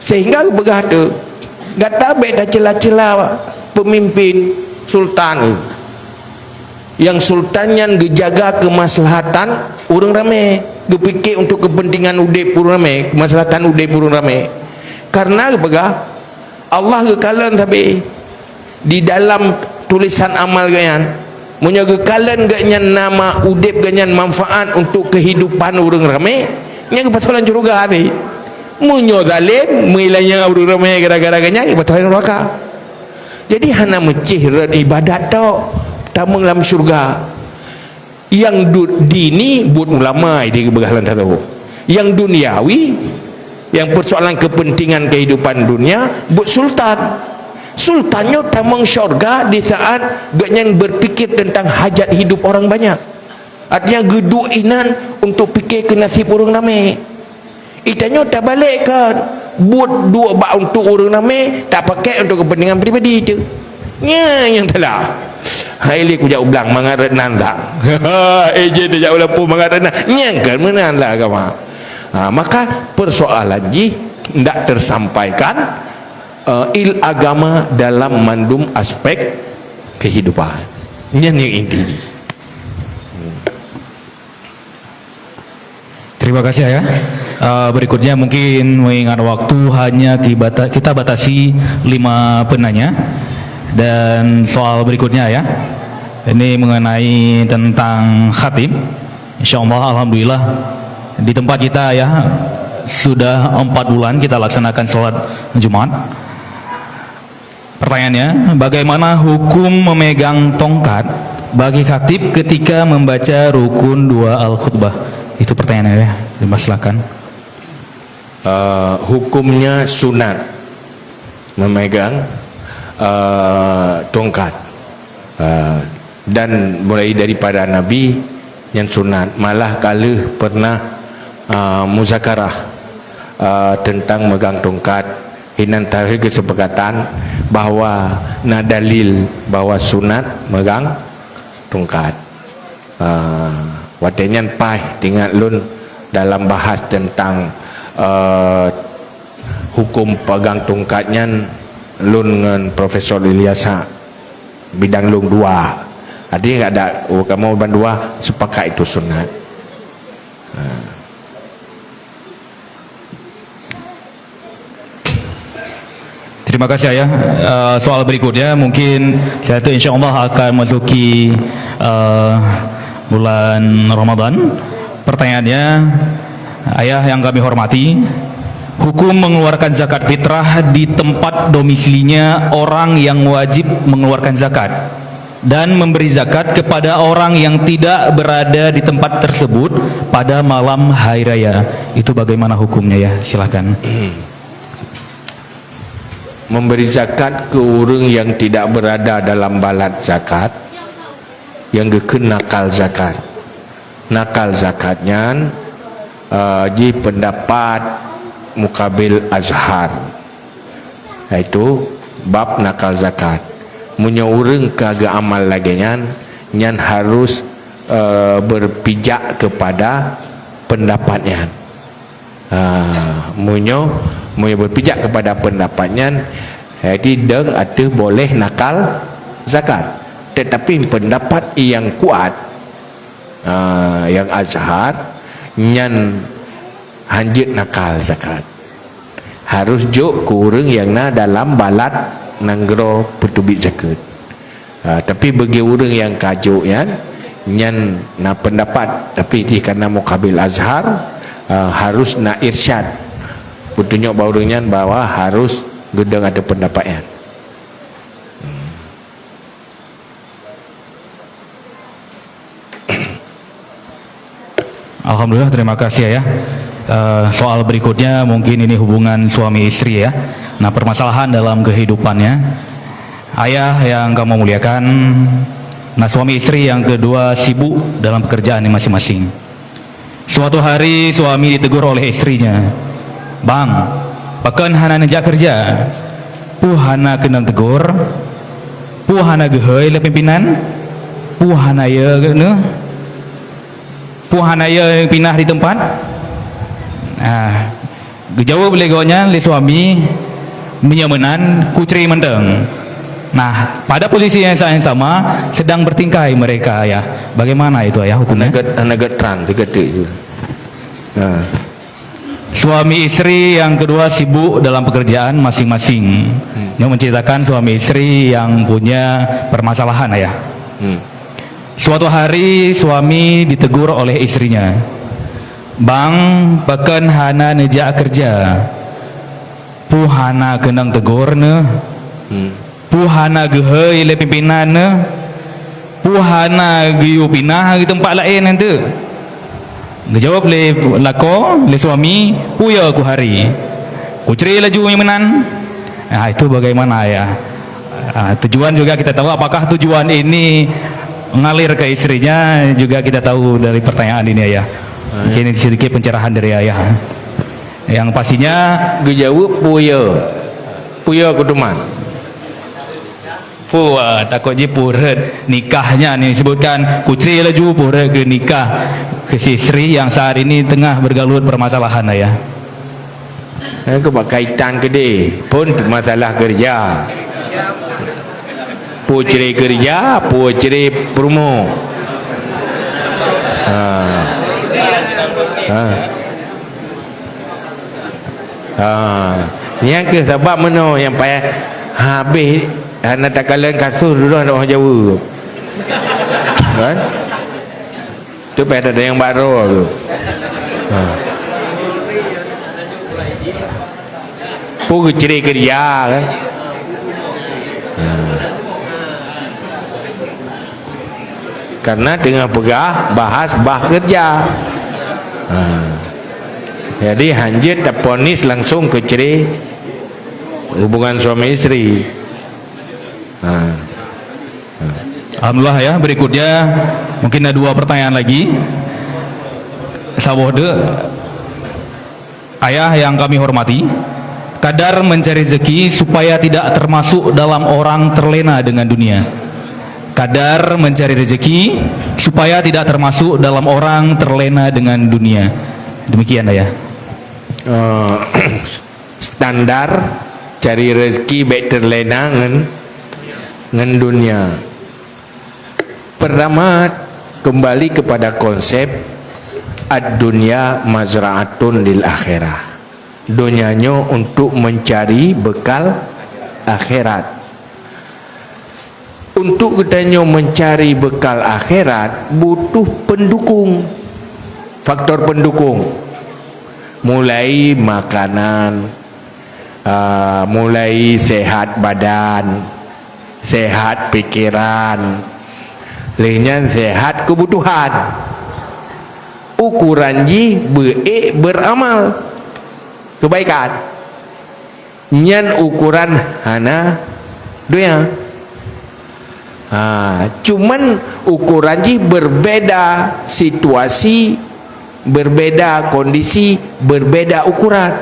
Sehingga geupeugah tu, gata bék tacela-cela pemimpin sultan. Nyang sultan nyan geujaga keumaslahatan ureuëng ramé, geupike untuk kepentingan udeb ureuëng ramé, keumaslahatan udeb ureuëng ramé. Karena geupeugah, Allah geukalon sabe di dalam tulisan amal geuhnyan. Meunyoe geukalon geuhnyan nama udeb geuhnyan manfaat untuk kehidupan ureuëng ramé, nyan geupasoe lam syeuruga tadi. Meunyoe zalem, meulanya ureuëng ramé gara-gara geuhnyan, geupasoe lam neuraka. Jadi hana meucih rot ibadat tok tamong lam syurga. Yang du-, dini buet ulama di beugah lam tahu. Yang duniawi, yang persoalan kepentingan kehidupan dunia, buet sultan. Sultan nyoe tamong syurga di saat gobnyan berpikir tentang hajat hidup orang banyak. Artinya geuduek inan untuk pikir ke nasib ureuëng ramé. Itanyoe tabalek kan, buet duek bak untuk ureuëng ramé, tak pakai untuk kepentingan pribadi tu. Nya yang telah. Hai lé kujak ublang mangat ret nan tak. Eh je dijak ulang pun mangat ret nan. Nyang kan meunan lah agama. Ha, maka persoalan jih ndak tersampaikan uh, il agama dalam mandum aspek kehidupan. Nyan yang inti. Terima kasih ya. Uh, berikutnya mungkin mengingat waktu hanya kita batasi lima penanya dan soal berikutnya ya. Ini mengenai tentang khatib. Insya Allah, alhamdulillah di tempat kita ya sudah empat bulan kita laksanakan sholat Jumat. Pertanyaannya, bagaimana hukum memegang tongkat bagi khatib ketika membaca rukun dua al-khutbah? Itu pertanyaannya ya. Dimas silakan. Uh, hukumnya sunat memegang uh, tongkat. Uh, dan mulai daripada Nabi yang sunat, malah kaleuh pernah uh, muzakarah uh, tentang megang tongkat. Hinan takhir kesepakatan bahwa na dalil bahwa sunat megang tongkat. Uh, watée nyan paih tingat lôn dalam bahas tentang uh, hukum pegang tongkat nyan, lôn ngon Profesor Ilyasa bidang lôn dua. Artinya ada kamoe bandua sepakat itu sunat. Uh. Terima kasih ayah. Uh, soal berikutnya mungkin saya tu insya Allah akan masuki uh, bulan Ramadan. Pertanyaannya, ayah yang kami hormati, hukum mengeluarkan zakat fitrah di tempat domisilinya orang yang wajib mengeluarkan zakat dan memberi zakat kepada orang yang tidak berada di tempat tersebut pada malam hari raya. Itu bagaimana hukumnya ya? Silahkan. Memberi zakat ke orang yang tidak berada dalam balat zakat, yang geukheun nakal zakat. Nakal zakat nyan uh, jih pendapat mukabil azhar, yaitu bab nakal zakat. Meunyoe ureuëng ka geuamal lagée nyan, nyan harus uh, berpijak kepada pendapat nyan. Uh, meunyoe meunyoe berpijak kepada pendapat nyan, jadi deng ateueh boleh nakal zakat. Tetapi pendapat yang kuat uh, yang azhar nyan hanjeuet nakal zakat. Harus jok ke ureuëng yang na dalam balat nanggroe peuteubiet zakat. Uh, tapi bagi ureuëng yang kajok nyan, nyan na pendapat. Tapi di karena mukabil azhar uh, harus na irsyad. Petunjuk bak ureuëng nyan bahwa harus geudong ada pendapat nyan. Alhamdulillah, terima kasih ayah. Uh, soal berikutnya mungkin ini hubungan suami istri ya. Nah, permasalahan dalam kehidupannya. Ayah yang kamu muliakan, nah suami istri yang kedua sibuk dalam pekerjaan masing-masing. Suatu hari suami ditegur oleh istrinya, "Bang, pakon hana neujak kerja?" Puh hana keunong tegur, puh hana geuhôi lé pimpinan, puh hana ye neuh. Peue hana ye pinah di teumpat? Ah, geujaweueb lé gobnyan lé suami, "Meunyoe meunan, kucre mantong." Nah, pada posisi yang sa-, yang sama, sedang bertingkai mereka, ya. Bagaimana itu, ya, hukumnya? Hana gét, hana gét trang, teugeuteuek ju. Nah. Suami istri yang kedua sibuk dalam pekerjaan masing-masing. Hmm. Ini menceritakan suami istri yang punya permasalahan, ya. Hmm. Suatu hari, suami ditegur oleh istrinya, "Bang, pakon hana neujak kerja?" Peue hana keunong tegur neuh. Hmm. Peue hana geuhôi lé pimpinan neuh? Peue hana geuyue pinah di teumpat laén nyan teuk? Geujaweueb lé lakoe, lé suami, "Peue yo kuhari? Kucre laju nyang meunan." Ah, itu bagaimana, ya? Ah, tujuan juga kita tahu apakah tujuan ini ngalir ke istrinya, juga kita tahu dari pertanyaan ini, Ayah. Ah, ya. Mungkin sedikit pencerahan dari Ayah. Yang pastinya geujaweueb, "Peue yo? Peue yo kutuman?" Peue, takot jih peue rhot nikah nyan disebutkan, kucre laju peue rhot keu nikah keu si istri yang saat ini tengah bergelut permasalahan, Ayah. Eh, keu bak kaitan keudeh, phon masalah keureuja. Peue cre keureuja, peue cre peurumoh. Ha. Ha. Ha. Nyang keuh sabab meunoe nyang payah habéh hana takalon kasus dudoe hana jaweueb. Kan? Tu payah tatanyong bak droe tu. Ha. Peue geucre keureuja kan? Ha. Karena teungoh peugah bahas bah keureuja. Ha. Jadi hanjeuet taponis langsung keu cre hubungan suami istri. Ha. Ha. Alhamdulillah ya, berikutnya mungkin ada dua pertanyaan lagi. Saboh deuk. Ayah yang kami hormati, kadar mencari rezeki supaya tidak termasuk dalam orang terlena dengan dunia. Kadar mencari rezeki supaya tidak termasuk dalam orang terlena dengan dunia. Demikian, Ayah. Eh, standar cari rezeki bèk terlena ngon, ngon dunia. Pertama, kembali kepada konsep ad-dunya mazra'atun lil akhirah. Donya nyoe untuk mencari bekal akhirat. Untuk geutanyoe mencari bekal akhirat, butuh pendukung, faktor pendukung. Mulai makanan, ah, mulai sehat badan, sehat pikiran, lheueh nyan sehat kebutuhan. Ukuran jih beuék beramal kebaikan. Nyan ukuran hana donya. Ha, cuman ukuran jih berbeda situasi, berbeda kondisi, berbeda ukuran.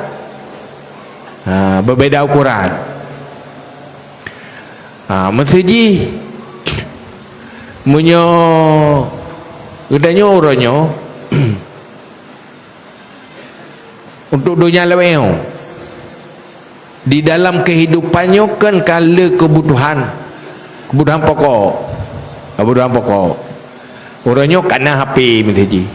Ha, berbeda ukuran. Ha, meuseujih meunyoe geutanyoe uroe nyoe untuk donya lawét nyoe. Di dalam kehidupan nyoe kan ka le kebutuhan, kebutuhan pokok, kebutuhan pokok. Uroe nyoe ka na H P meuseujih.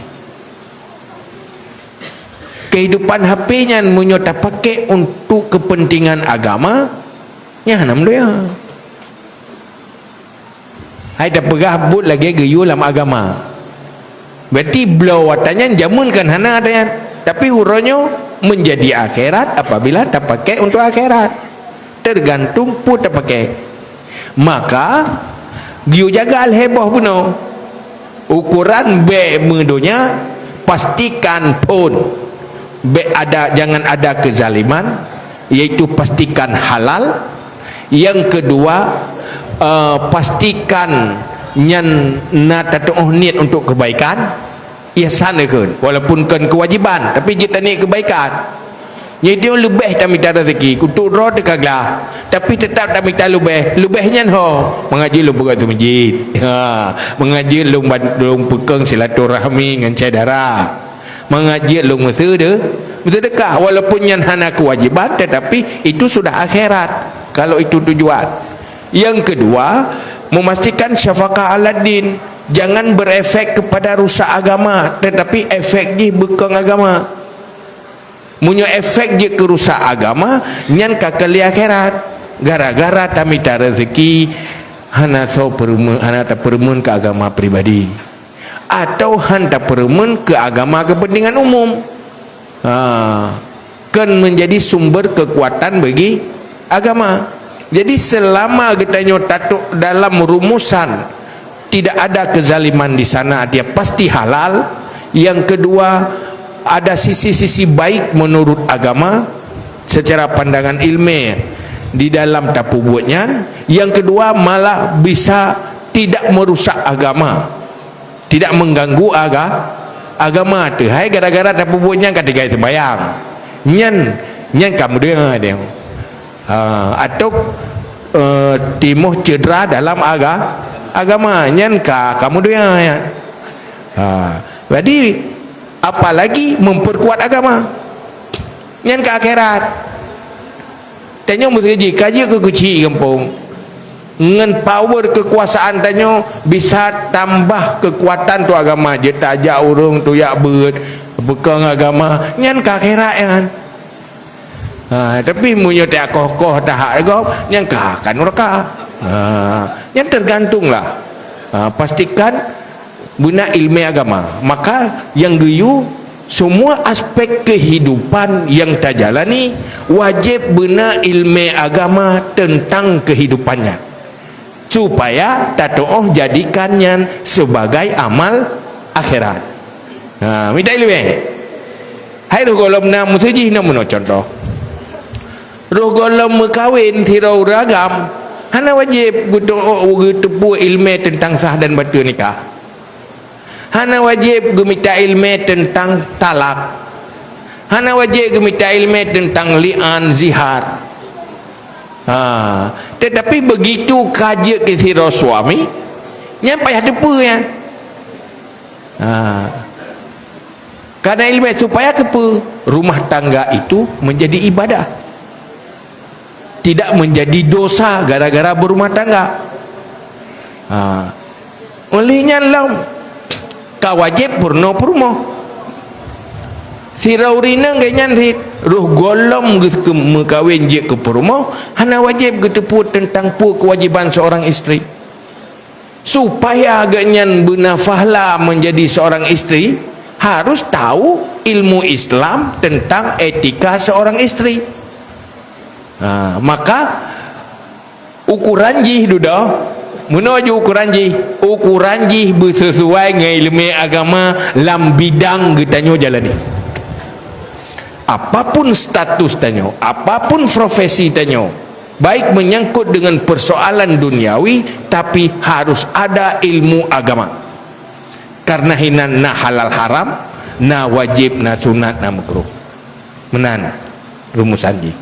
Kehidupan H P nyan meunyoe tapaké untuk kepentingan agama, nyan hana meudoya. Hai tapeugah buet lagée geuyue lam agama. Berarti bloe watée nyan jameun kan hana watée nyan. Tapi uroe nyoe menjadi akhirat apabila tapaké untuk akhirat. Tergantung peue tapaké. Maka geuyue jaga lhée boh bunoe. Ukuran bék meudonya, pastikan phon bék ada, jangan ada kezaliman, yaitu pastikan halal. Yang kedua, eh, pastikan nyan na tatuoh niet untuk kebaikan, ihsan kheun, walaupun kon kewajiban, tapi jeuet taniet kebaikan. Nyoe leubeh tamita rezeki, untuk droe teuka glah, tapi tetap tamita leubeh. Leubeh nyan ho, mangat jeuet lôn peugah tu masjid. Ha, mangat jeuet lôn ban-, lôn peukong silaturahmi ngon syedara. Mangat jeuet lôn meuseude-, meuseudeukah, walaupun nyan hana kewajiban, tetapi itu sudah akhirat, kalau itu tujuan. Yang kedua, memastikan syafaqah aladdin. Jangan berefek kepada rusak agama, tetapi efek jih beukong agama. Meunyoe efek jeuet keu rusak agama, nyan ka keu lé akhirat. Gara-gara tamita rezeki, hana soe peureumeun, hana tapeureumeun keu agama pribadi. Atau han tapeureumeun keu agama keupeuntengan umum. Ha, kon menjadi sumber kekuatan bagi agama. Jadi selama geutanyoe tatok dalam rumusan tidak ada kezaliman di sana, dia pasti halal. Yang kedua, ada sisi-sisi baik menurut agama secara pandangan ilmiah di dalam tapeubuet nyan. Yang kedua, malah bisa tidak merusak agama, tidak mengganggu aga, agama tu. Hai gara-gara tapeubuet nyan ka tinggai sembahyang. Nyan, nyan kamu dengar dia. Ha, atau, eh, timoh cedera dalam aga, agama. Nyan ka kamu dengar ya. Ha, jadi apalagi memperkuat agama. Nyan ka akhirat. Tanyoe meuseujid ka jeuet keu keuchik gampông. Ngon power keukuasaan tanyoe bisa tambah keukuatan tu agama jeuet tajak ureuëng tu yak beuet peukong agama nyan ka akhirat nyan. Ha, tapi meunyoe tak koh-koh tahak gob nyan ka akan nuraka. Ha, nyan tergantunglah. Ha, pastikan beuna ilmu agama. Maka yang geuyue semua aspek kehidupan yang tajalani wajib beuna ilmu agama tentang kehidupannya supaya tatuoh jadikan nyan sebagai amal akhirat. Ha, mita ilmu. Hai roh gohlom na meuseujih na meunoe contoh. Roh gohlom meukawen sidroe ureuëng agam hana wajib geutuoh geuteupeue ilmu tentang sah dan bateue nikah. Hana wajib geumita ilmu tentang talak. Hana wajib geumita ilmu tentang li'an, zihar. Ha, tetapi begitu ka jeuet keu sidroe suami, nyan payah teupeue nyan. Ha. Karena ilmu supaya kepe rumah tangga itu menjadi ibadah. Tidak menjadi dosa gara-gara berumah tangga. Ha. Oleh nyan lom ka wajib peurunoe peurumoh. Sidroe ureuëng inong geuh nyan cit roh gohlom geukeu meukawen jeuet keu peurumoh hana wajib geuteupeue tentang peue kewajiban seorang istri. Supaya geuhnyan beuna fahla menjadi seorang istri harus tahu ilmu Islam tentang etika seorang istri. Ha, maka ukuran jih dudoe, meunoe ju ukuran jih, ukuran jih beusesuai ngon ilmu agama lam bidang geutanyoe jalani. Apapun status tanyoe, apapun profesi tanyoe, baik menyangkut dengan persoalan duniawi, tapi harus ada ilmu agama. Karena hinan na halal haram, na wajib, na sunat, na makruh. Meunan rumusan jih.